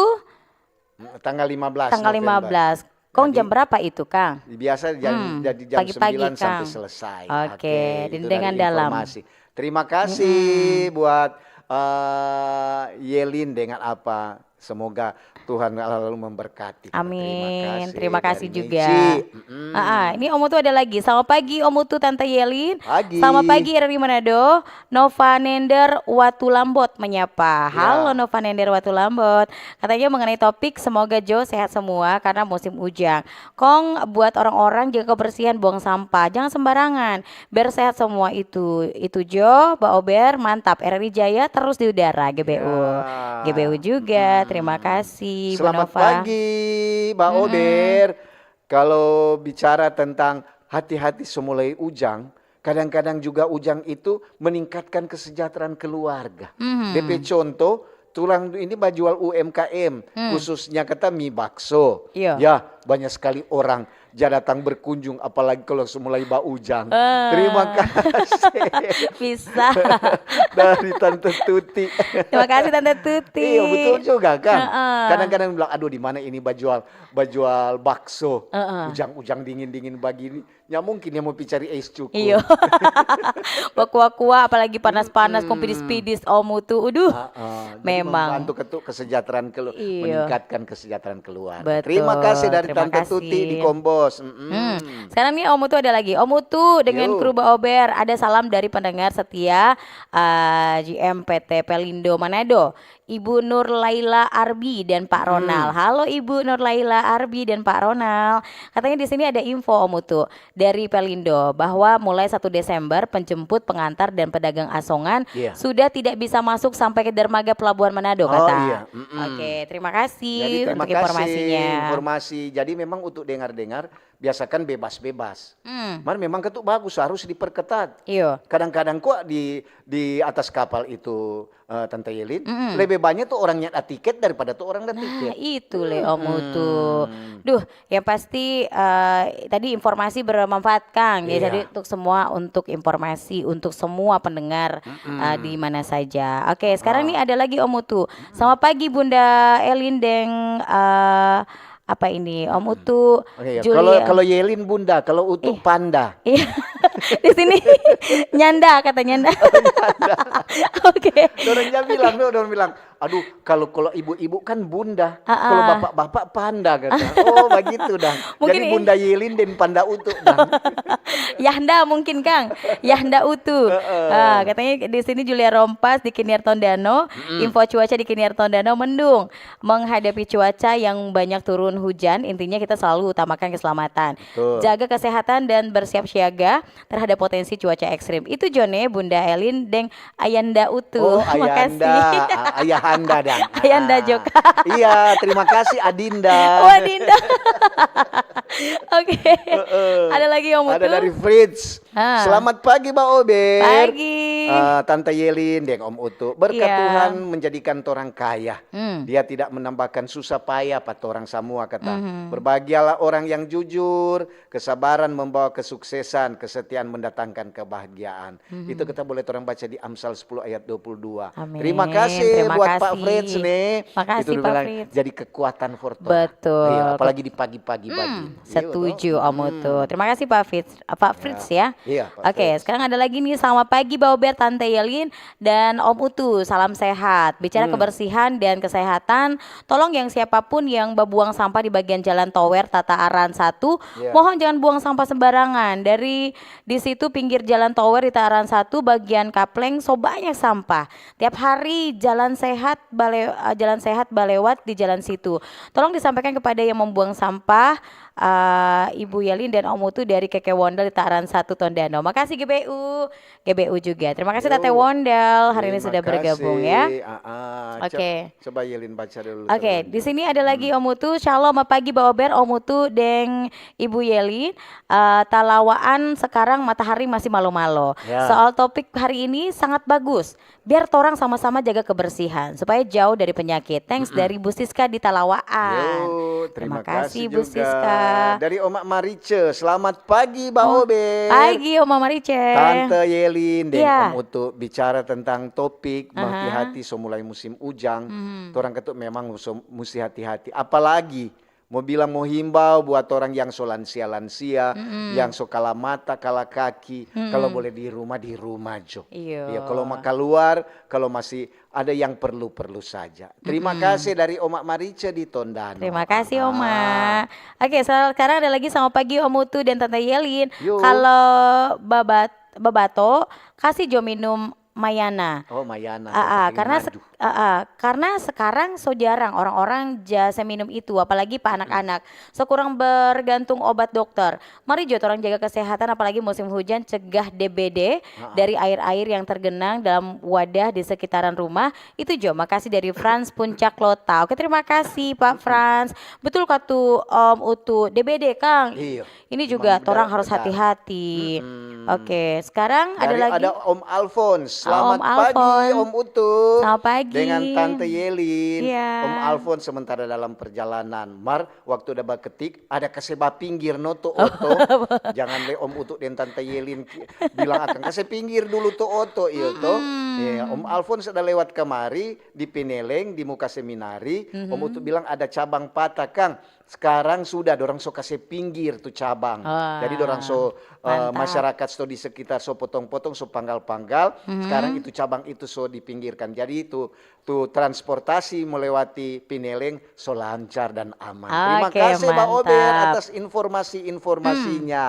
Mm, tanggal lima belas November. Tanggal lima belas. Kong, jadi, jam berapa itu, Kang? Biasa jam, hmm, jadi jam pagi-pagi, sembilan sampai, Kang, selesai. Oke, oke, itu Dendengan Dalam. Informasi. Terima kasih, mm-mm, buat, eh, Yelin dengan apa. Semoga Tuhan selalu memberkati. Amin. Terima kasih juga. Terima kasih dari Meici. Mm-mm. Ah, ah, ini Om Utu ada lagi. Selamat pagi, Om Utu, Tante Yelin. Pagi. Selamat pagi, R R I Manado. Nova Nender Watulambot menyapa. Ya. Halo, Nova Nender Watulambot. Katanya mengenai topik, semoga jo sehat semua karena musim ujang. Kong buat orang-orang jaga kebersihan, buang sampah, jangan sembarangan. Biar sehat semua itu. Itu jo, Ba Ober, mantap. R R I Jaya terus di udara, G B U. Ya. G B U juga, hmm, terima kasih, Bu Nova. Selamat pagi, Ba, mm-mm, Ober. Kalau bicara tentang hati-hati so mulai ujang, kadang-kadang juga ujang itu meningkatkan kesejahteraan keluarga. Mhm. De pe contoh, tulang ini bajual U M K M, hmm, khususnya kata mi bakso. Iya. Ya, banyak sekali orang ja datang berkunjung, apalagi kalau so mulai baujang. Eh. Terima kasih. Bisa. Dari Tante Tuti. Terima kasih, Tante Tuti. Iya, betul juga, kan? Heeh. Kadang-kadang bilang, "Aduh, di mana ini bajual, bajual bakso? Heeh. Ujang-ujang dingin-dingin bagini." Ya mungkin dia mau pi cari es cukur. Iyo. Bakua-kua, apalagi panas-panas, kong, mm-mm, pidis-pidis, Om Utu. Uduh. Ah, ah. Jadi memang membantu ketu-, kesejahteraan kelu-, iyo, meningkatkan kesejahteraan keluarga. Betul. Terima kasih dari Tante Tuti di Kombos. Terima kasih. Mm-mm. Hmm. Sekarang nih Om Utu ada lagi. Om Utu dengan, yo, kru Ba Ober, ada salam dari pendengar setia, eh, G M P T Pelindo Manado. Ibu Nur Laila Arbi dan Pak, hmm, Ronald. Halo Ibu Nur Laila Arbi dan Pak Ronald. Katanya di sini ada info, Om Utu, dari Pelindo bahwa mulai satu Desember penjemput, pengantar, dan pedagang asongan, iya, sudah tidak bisa masuk sampai ke dermaga Pelabuhan Manado, oh, kata. Iya. Mm-mm. Oke, terima kasih untuk informasinya. Jadi, terima kasih informasi. Jadi, memang untuk dengar-dengar, biasakan bebas-bebas. Hmm. Mar memang ketu bagus, harus diperketat. Iyo. Kadang-kadang kok di, di atas kapal itu, eh, Tante Yelin, mm-mm, lebe banya tu orang nyanda tiket daripada tu orang da tiket. Nah, itu le, Om Utu. Hmm. Duh, yang pasti, eh, tadi informasi bermanfaat, Kang. Iya. Jadi untuk semua, untuk informasi, untuk semua pendengar, mm-mm, eh, di mana saja. Oke, sekarang, ah, nih ada lagi Om Utu. Mm-mm. Selamat pagi Bunda Elin deng, eh, apa ini, Om Utu, oke, ya. Julia. Kalau, kalau Yelin bunda, kalau Utu, ih, panda. Iya. Di sini nyanda, kata nyanda. Oh, nyanda. Oke. Dorang ja bilang, dorang bilang, "Aduh, kalau, kalau ibu-ibu kan bunda, ah, kalau, ah, bapak-bapak panda," kata. Oh, begitu dah. Mungkin. Jadi i- Bunda Yelin dan Panda Utu dah. Yahanda mungkin, Kang. Yahanda Utu. Heeh. Ah, katanya di sini Julia Rompas di Kiniar Tondano. Mm-mm. Info cuaca di Kiniar Tondano mendung. Menghadapi cuaca yang banyak turun hujan, intinya kita selalu utamakan keselamatan. Betul. Jaga kesehatan dan bersiap siaga terhadap potensi cuaca ekstrim. Itu jo ne, Bunda Elin deng Ayanda Utu. Oh, makasih. Ayanda. A-, Ayah Anda dang. Ayanda Ah. Joka. Iya, terima kasih Adinda. Wah, Dinda. Oke. Heeh. Ada lagi, Om Ada Utu? Dari Fritz. Ah. Selamat pagi, Ba Ober. Pagi. Eh, Tante Yelin deng Om Utu. Berkat Iya. Tuhan menjadikan torang kaya. Hmm. Dia tidak menambahkan susah payah pa torang samua, kata. Mhm. Berbahagialah orang yang jujur, kesabaran membawa kesuksesan, kesetiaan mendatangkan kebahagiaan. Mhm. Itu kita boleh torang baca di Amsal sepuluh ayat dua puluh dua. Amin. Terima kasih Terima buat Pak kasih. Fritz nih. Makasih, Itu Pak bilang Fritz. Jadi kekuatan for torang. Betul. Iya, apalagi di pagi-pagi Hmm, bagi. Iya, setuju, betul. Om Utu. Terima kasih, Pak Fritz. Pak Fritz ya. Iya, Pak Oke, Fritz. Sekarang ada lagi nih, selamat pagi, Ba Ober, Tante Yelin, dan Om Utu. Salam sehat. Bicara Hmm. kebersihan dan kesehatan, tolong yang siapapun yang babuang sampah di bagian jalan tower Tata Aran satu, Iya. mohon jangan buang sampah sembarangan. Dari di situ pinggir jalan tower di Tata Aran satu, bagian kapleng, so banyak sampah. Tiap hari jalan sehat bale, eh, jalan sehat balewat di jalan situ. Tolong disampaikan kepada yang membuang sampah, eh, Ibu Yelin dan Om Utu dari Keke Wondel di Tata Aran satu Tondano. Makasih G B U, G B U juga. Terima kasih Tante Yo, Wondel hari ini terima sudah bergabung ya. kasih. Ah, ah. Co- Oke. Coba Yelin baca dulu. Oke, Kalau di sini ada lagi Om Utu. Shalom, apa pagi Ba Ober, Om Utu deng Ibu Yelin. Eh, talawaan sekarang matahari masih malo-malo. Ya. Soal topik hari ini sangat bagus. Biar torang sama-sama jaga kebersihan supaya jauh dari penyakit. Thanks dari Bu Siska di Talawaan. Yo, terima, Terima kasih, kasih Bu juga. Siska. Dari Oma Marice, selamat pagi, Ba Oh, Ober. Pagi, Oma Marice. Tante Yelin deng Iya. Om Utu bicara tentang topik Aha. hati-hati so mulai musim ujang. Mhm. Torang ketuk memang so, musti hati-hati. Apalagi mau bilang, mau himbau buat orang yang so lansia-lansia, Mm-mm. yang so kala mata, kala kaki, Mm-mm. kalau boleh di rumah, di rumah jo. Iyo. Iya, kalau mau keluar, kalau masih ada yang perlu-perlu saja. Terima Mm-mm. kasih dari Oma Marice di Tondano. Terima kasih, Ah. Oma. Oke, sekarang ada lagi, selamat pagi, Om Utu dan Tante Yelin. Yo. Kalau babat, babato, kasih jo minum Mayana. Oh, Mayana. Ah, ah, Kopi karena madu. se- ah, ah, karena sekarang so jarang orang-orang ja se minum itu, apalagi pa anak-anak. So kurang bergantung obat dokter. Mari jo torang jaga kesehatan, apalagi musim hujan, cegah D B D Ah, ah. dari air-air yang tergenang dalam wadah di sekitaran rumah. Itu jo, makasih dari Frans Puncak Lota. Oke, terima kasih Pak Frans. Betul katu Om Utu, D B D, Kang. Iya. Ini Memang juga torang benar, harus benar. Hati-hati. Mm-mm. Oke, sekarang ada Dari lagi. Ada Om Alfons. Selamat Om pagi, Alfons. Om Utu. Selamat pagi. Dengan Tante Yelin. Iya. Om Alfons sementara dalam perjalanan. Mar, waktu udah baketik, ada kase bapinggir no tu oto. Jangan le Om Utu deng Tante Yelin ki-, bilang akang, "Kase pinggir dulu tu oto," iyo to. Mm-mm. Iya, Om Alfons ada lewat kamari di Pineleng, di muka seminari. Om Mhm. Utu bilang, "Ada cabang patah, Kang. Sekarang sudah, dorang so kase pinggir tu cabang." Wah, Jadi dorang so, eh, mantap. Masyarakat so di sekitar so potong-potong, so panggal-panggal. Mhm. Sekarang itu cabang itu so dipinggirkan. Jadi itu tu transportasi melewati Pineleng so lancar dan aman. Terima Oke, kasih, Ba Ober, mantap. Atas informasi-informasinya.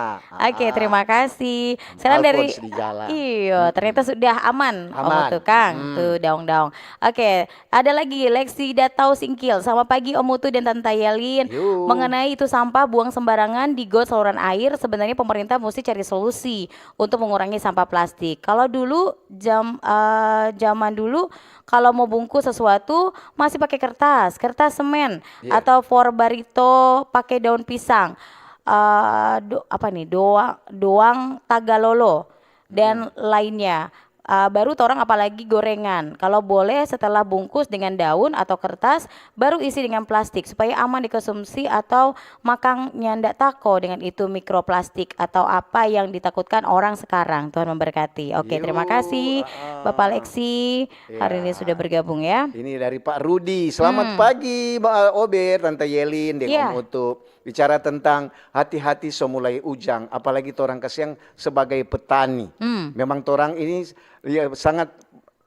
Oke, Ah, terima kasih. Sekarang dari Alfons di jalan. Iyo, ternyata sudah aman, Om Aman. Utu, Kang. Hmm. Tuh, daong-daong. Oke, ada lagi Lexi Datau Singkil. Selamat pagi, Om Utu dan Tante Yelin. Yo. Mengenai itu sampah buang sembarangan di got saluran air, sebenarnya pemerintah mesti cari solusi untuk mengurangi sampah plastik. Kalau dulu jam eh, zaman dulu kalau mau bungkus sesuatu masih pakai kertas, kertas semen Iya. atau for barito pakai daun pisang. Eh, do- apa nih? Doang doang tagalolo dan lainnya. Eh, baru torang apalagi gorengan. Kalau boleh setelah bungkus dengan daun atau kertas, baru isi dengan plastik supaya aman dikonsumsi atau makang nyanda tako dengan itu mikroplastik atau apa yang ditakutkan orang sekarang. Tuhan memberkati. Oke, terima Yo, kasih ah, Bapak ah. Lexi hari ini Ya. Sudah bergabung ya. Ini dari Pak Rudi. Selamat Hmm. pagi, Ba Ober, Tante Yelin, deng Iya. Om Utu. Bicara tentang hati-hati so mulai ujang, apalagi torang kasiang sebagai petani. Hmm. Memang torang ini ya, sangat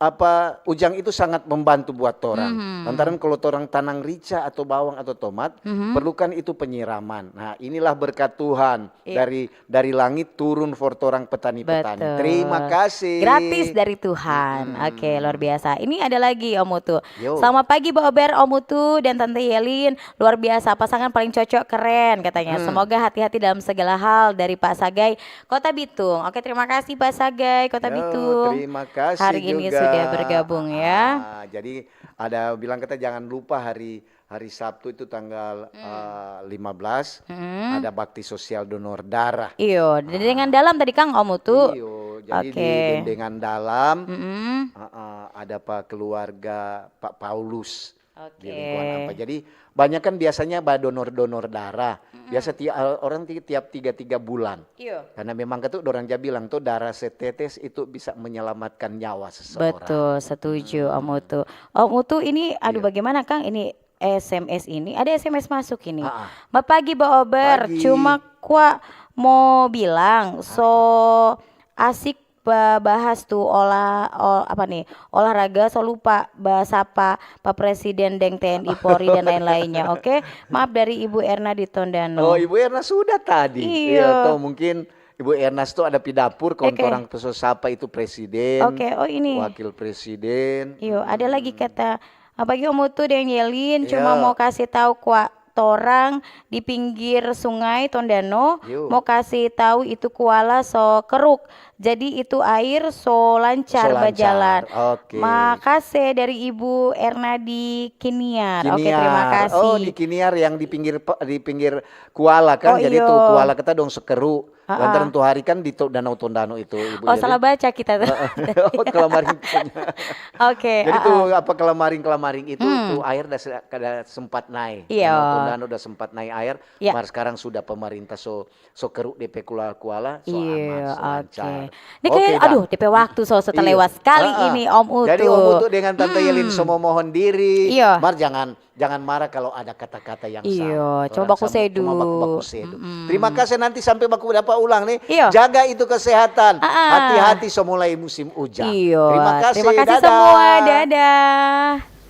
apa ujang itu sangat membantu buat torang. Mhm. Lantaran kalau torang tanang rica atau bawang atau tomat, Mhm. perlukan itu penyiraman. Nah, inilah berkat Tuhan Iya. dari dari langit turun for torang petani-petani. Betul. Terima kasih. Gratis dari Tuhan. Mm-mm. Oke, luar biasa. Ini ada lagi Om Utu. Yo. Selamat pagi Ba Ober, Om Utu dan Tante Yelin. Luar biasa, pasangan paling cocok, keren katanya. Hmm. Semoga hati-hati dalam segala hal dari Pak Sagai, Kota Bitung. Oke, terima kasih Pak Sagai, Kota Yo, Bitung. Terima kasih Hari ini juga. Ya, bergabung ya. Ah, jadi ada bilang kita jangan lupa hari hari Sabtu itu tanggal eh, lima belas Mm. ada bakti sosial donor darah. Iyo, Dendengan Dalam tadi Kang, Om Utu. Iyo, jadi di Oke. Dendengan Dalam Mm-mm. ah, ah, ada apa keluarga Pak Paulus di Oke. lingkungan apa. Jadi banyak kan biasanya ba donor-donor darah. Biasa ti, orang ti- tiap tiga tiga bulan. Iyo. Karena memang itu orang ja bilang tuh darah setetes itu bisa menyelamatkan nyawa seseorang. Betul, setuju Om Utu. Om Utu ini, aduh, bagaimana Kang ini S M S ini? Ada S M S masuk ini. Ah, ah. Ma pagi Ba Ober, Pagi. Cuma kwa mo bilang so asik ba- bahas tu olah ol- apa nih, olahraga, so lupa ba sapa pa presiden deng T N I Polri dan lain-lainnya. Oke, maaf, dari Ibu Erna di Tondano. Oh, Ibu Erna sudah tadi. Iyo. Iya, toh mungkin Ibu Erna itu ada pi dapur, kong Oke. orang so sapa itu presiden, Oke, oh, ini. Wakil presiden. Iyo, ada lagi kata apa, Om Utu deng Yelin, cuma Iya. mau kasih tahu kwa torang di pinggir sungai Tondano, Yo. mau kasih tahu itu kuala so keruk. Jadi itu air so lancar So lancar. bajalan. Oke. Makase dari Ibu Erna di Kiniar. Oke, Kiniar. terima kasih. Oh, di Kiniar yang di pinggir pe- di pinggir kuala kan. Oh, Jadi iyo. tuh kuala kita dong sekeru. Ah, Lantaran ah. tuh hari kan di to- Danau Tondano itu, Ibu. Oh, Jadi- salah baca kita tuh. Oh, Kalamaring punya. Oke, Jadi ah, tuh ah. apa Kalamaring-Kalamaring itu tuh air udah se- kada sempat naik. Iya. Danau Tondano udah sempat naik air. Iya. Mar sekarang sudah pemerintah so so keruk depe kuala-kuala, so Iya, aman, so oke. lancar. Ini Oke, kayak, Bang. aduh, depe waktu so, so Iya. terlewat sekali Ah, ah. ini, Om Utu. Jadi Om Utu dengan Tante Yelin so mau mohon diri. Iya. Mar jangan jangan marah kalau ada kata-kata yang Iya, salah. cuma Orang baku sama- sedu. Cuma baku, baku sedu. Terima kasih, nanti sampai baku dapa ulang nih. Iya. Jaga itu kesehatan. Ah, ah. Hati-hati so mulai musim hujan. Iya. Terima kasih. Terima kasih Dadah. Semua. Dadah.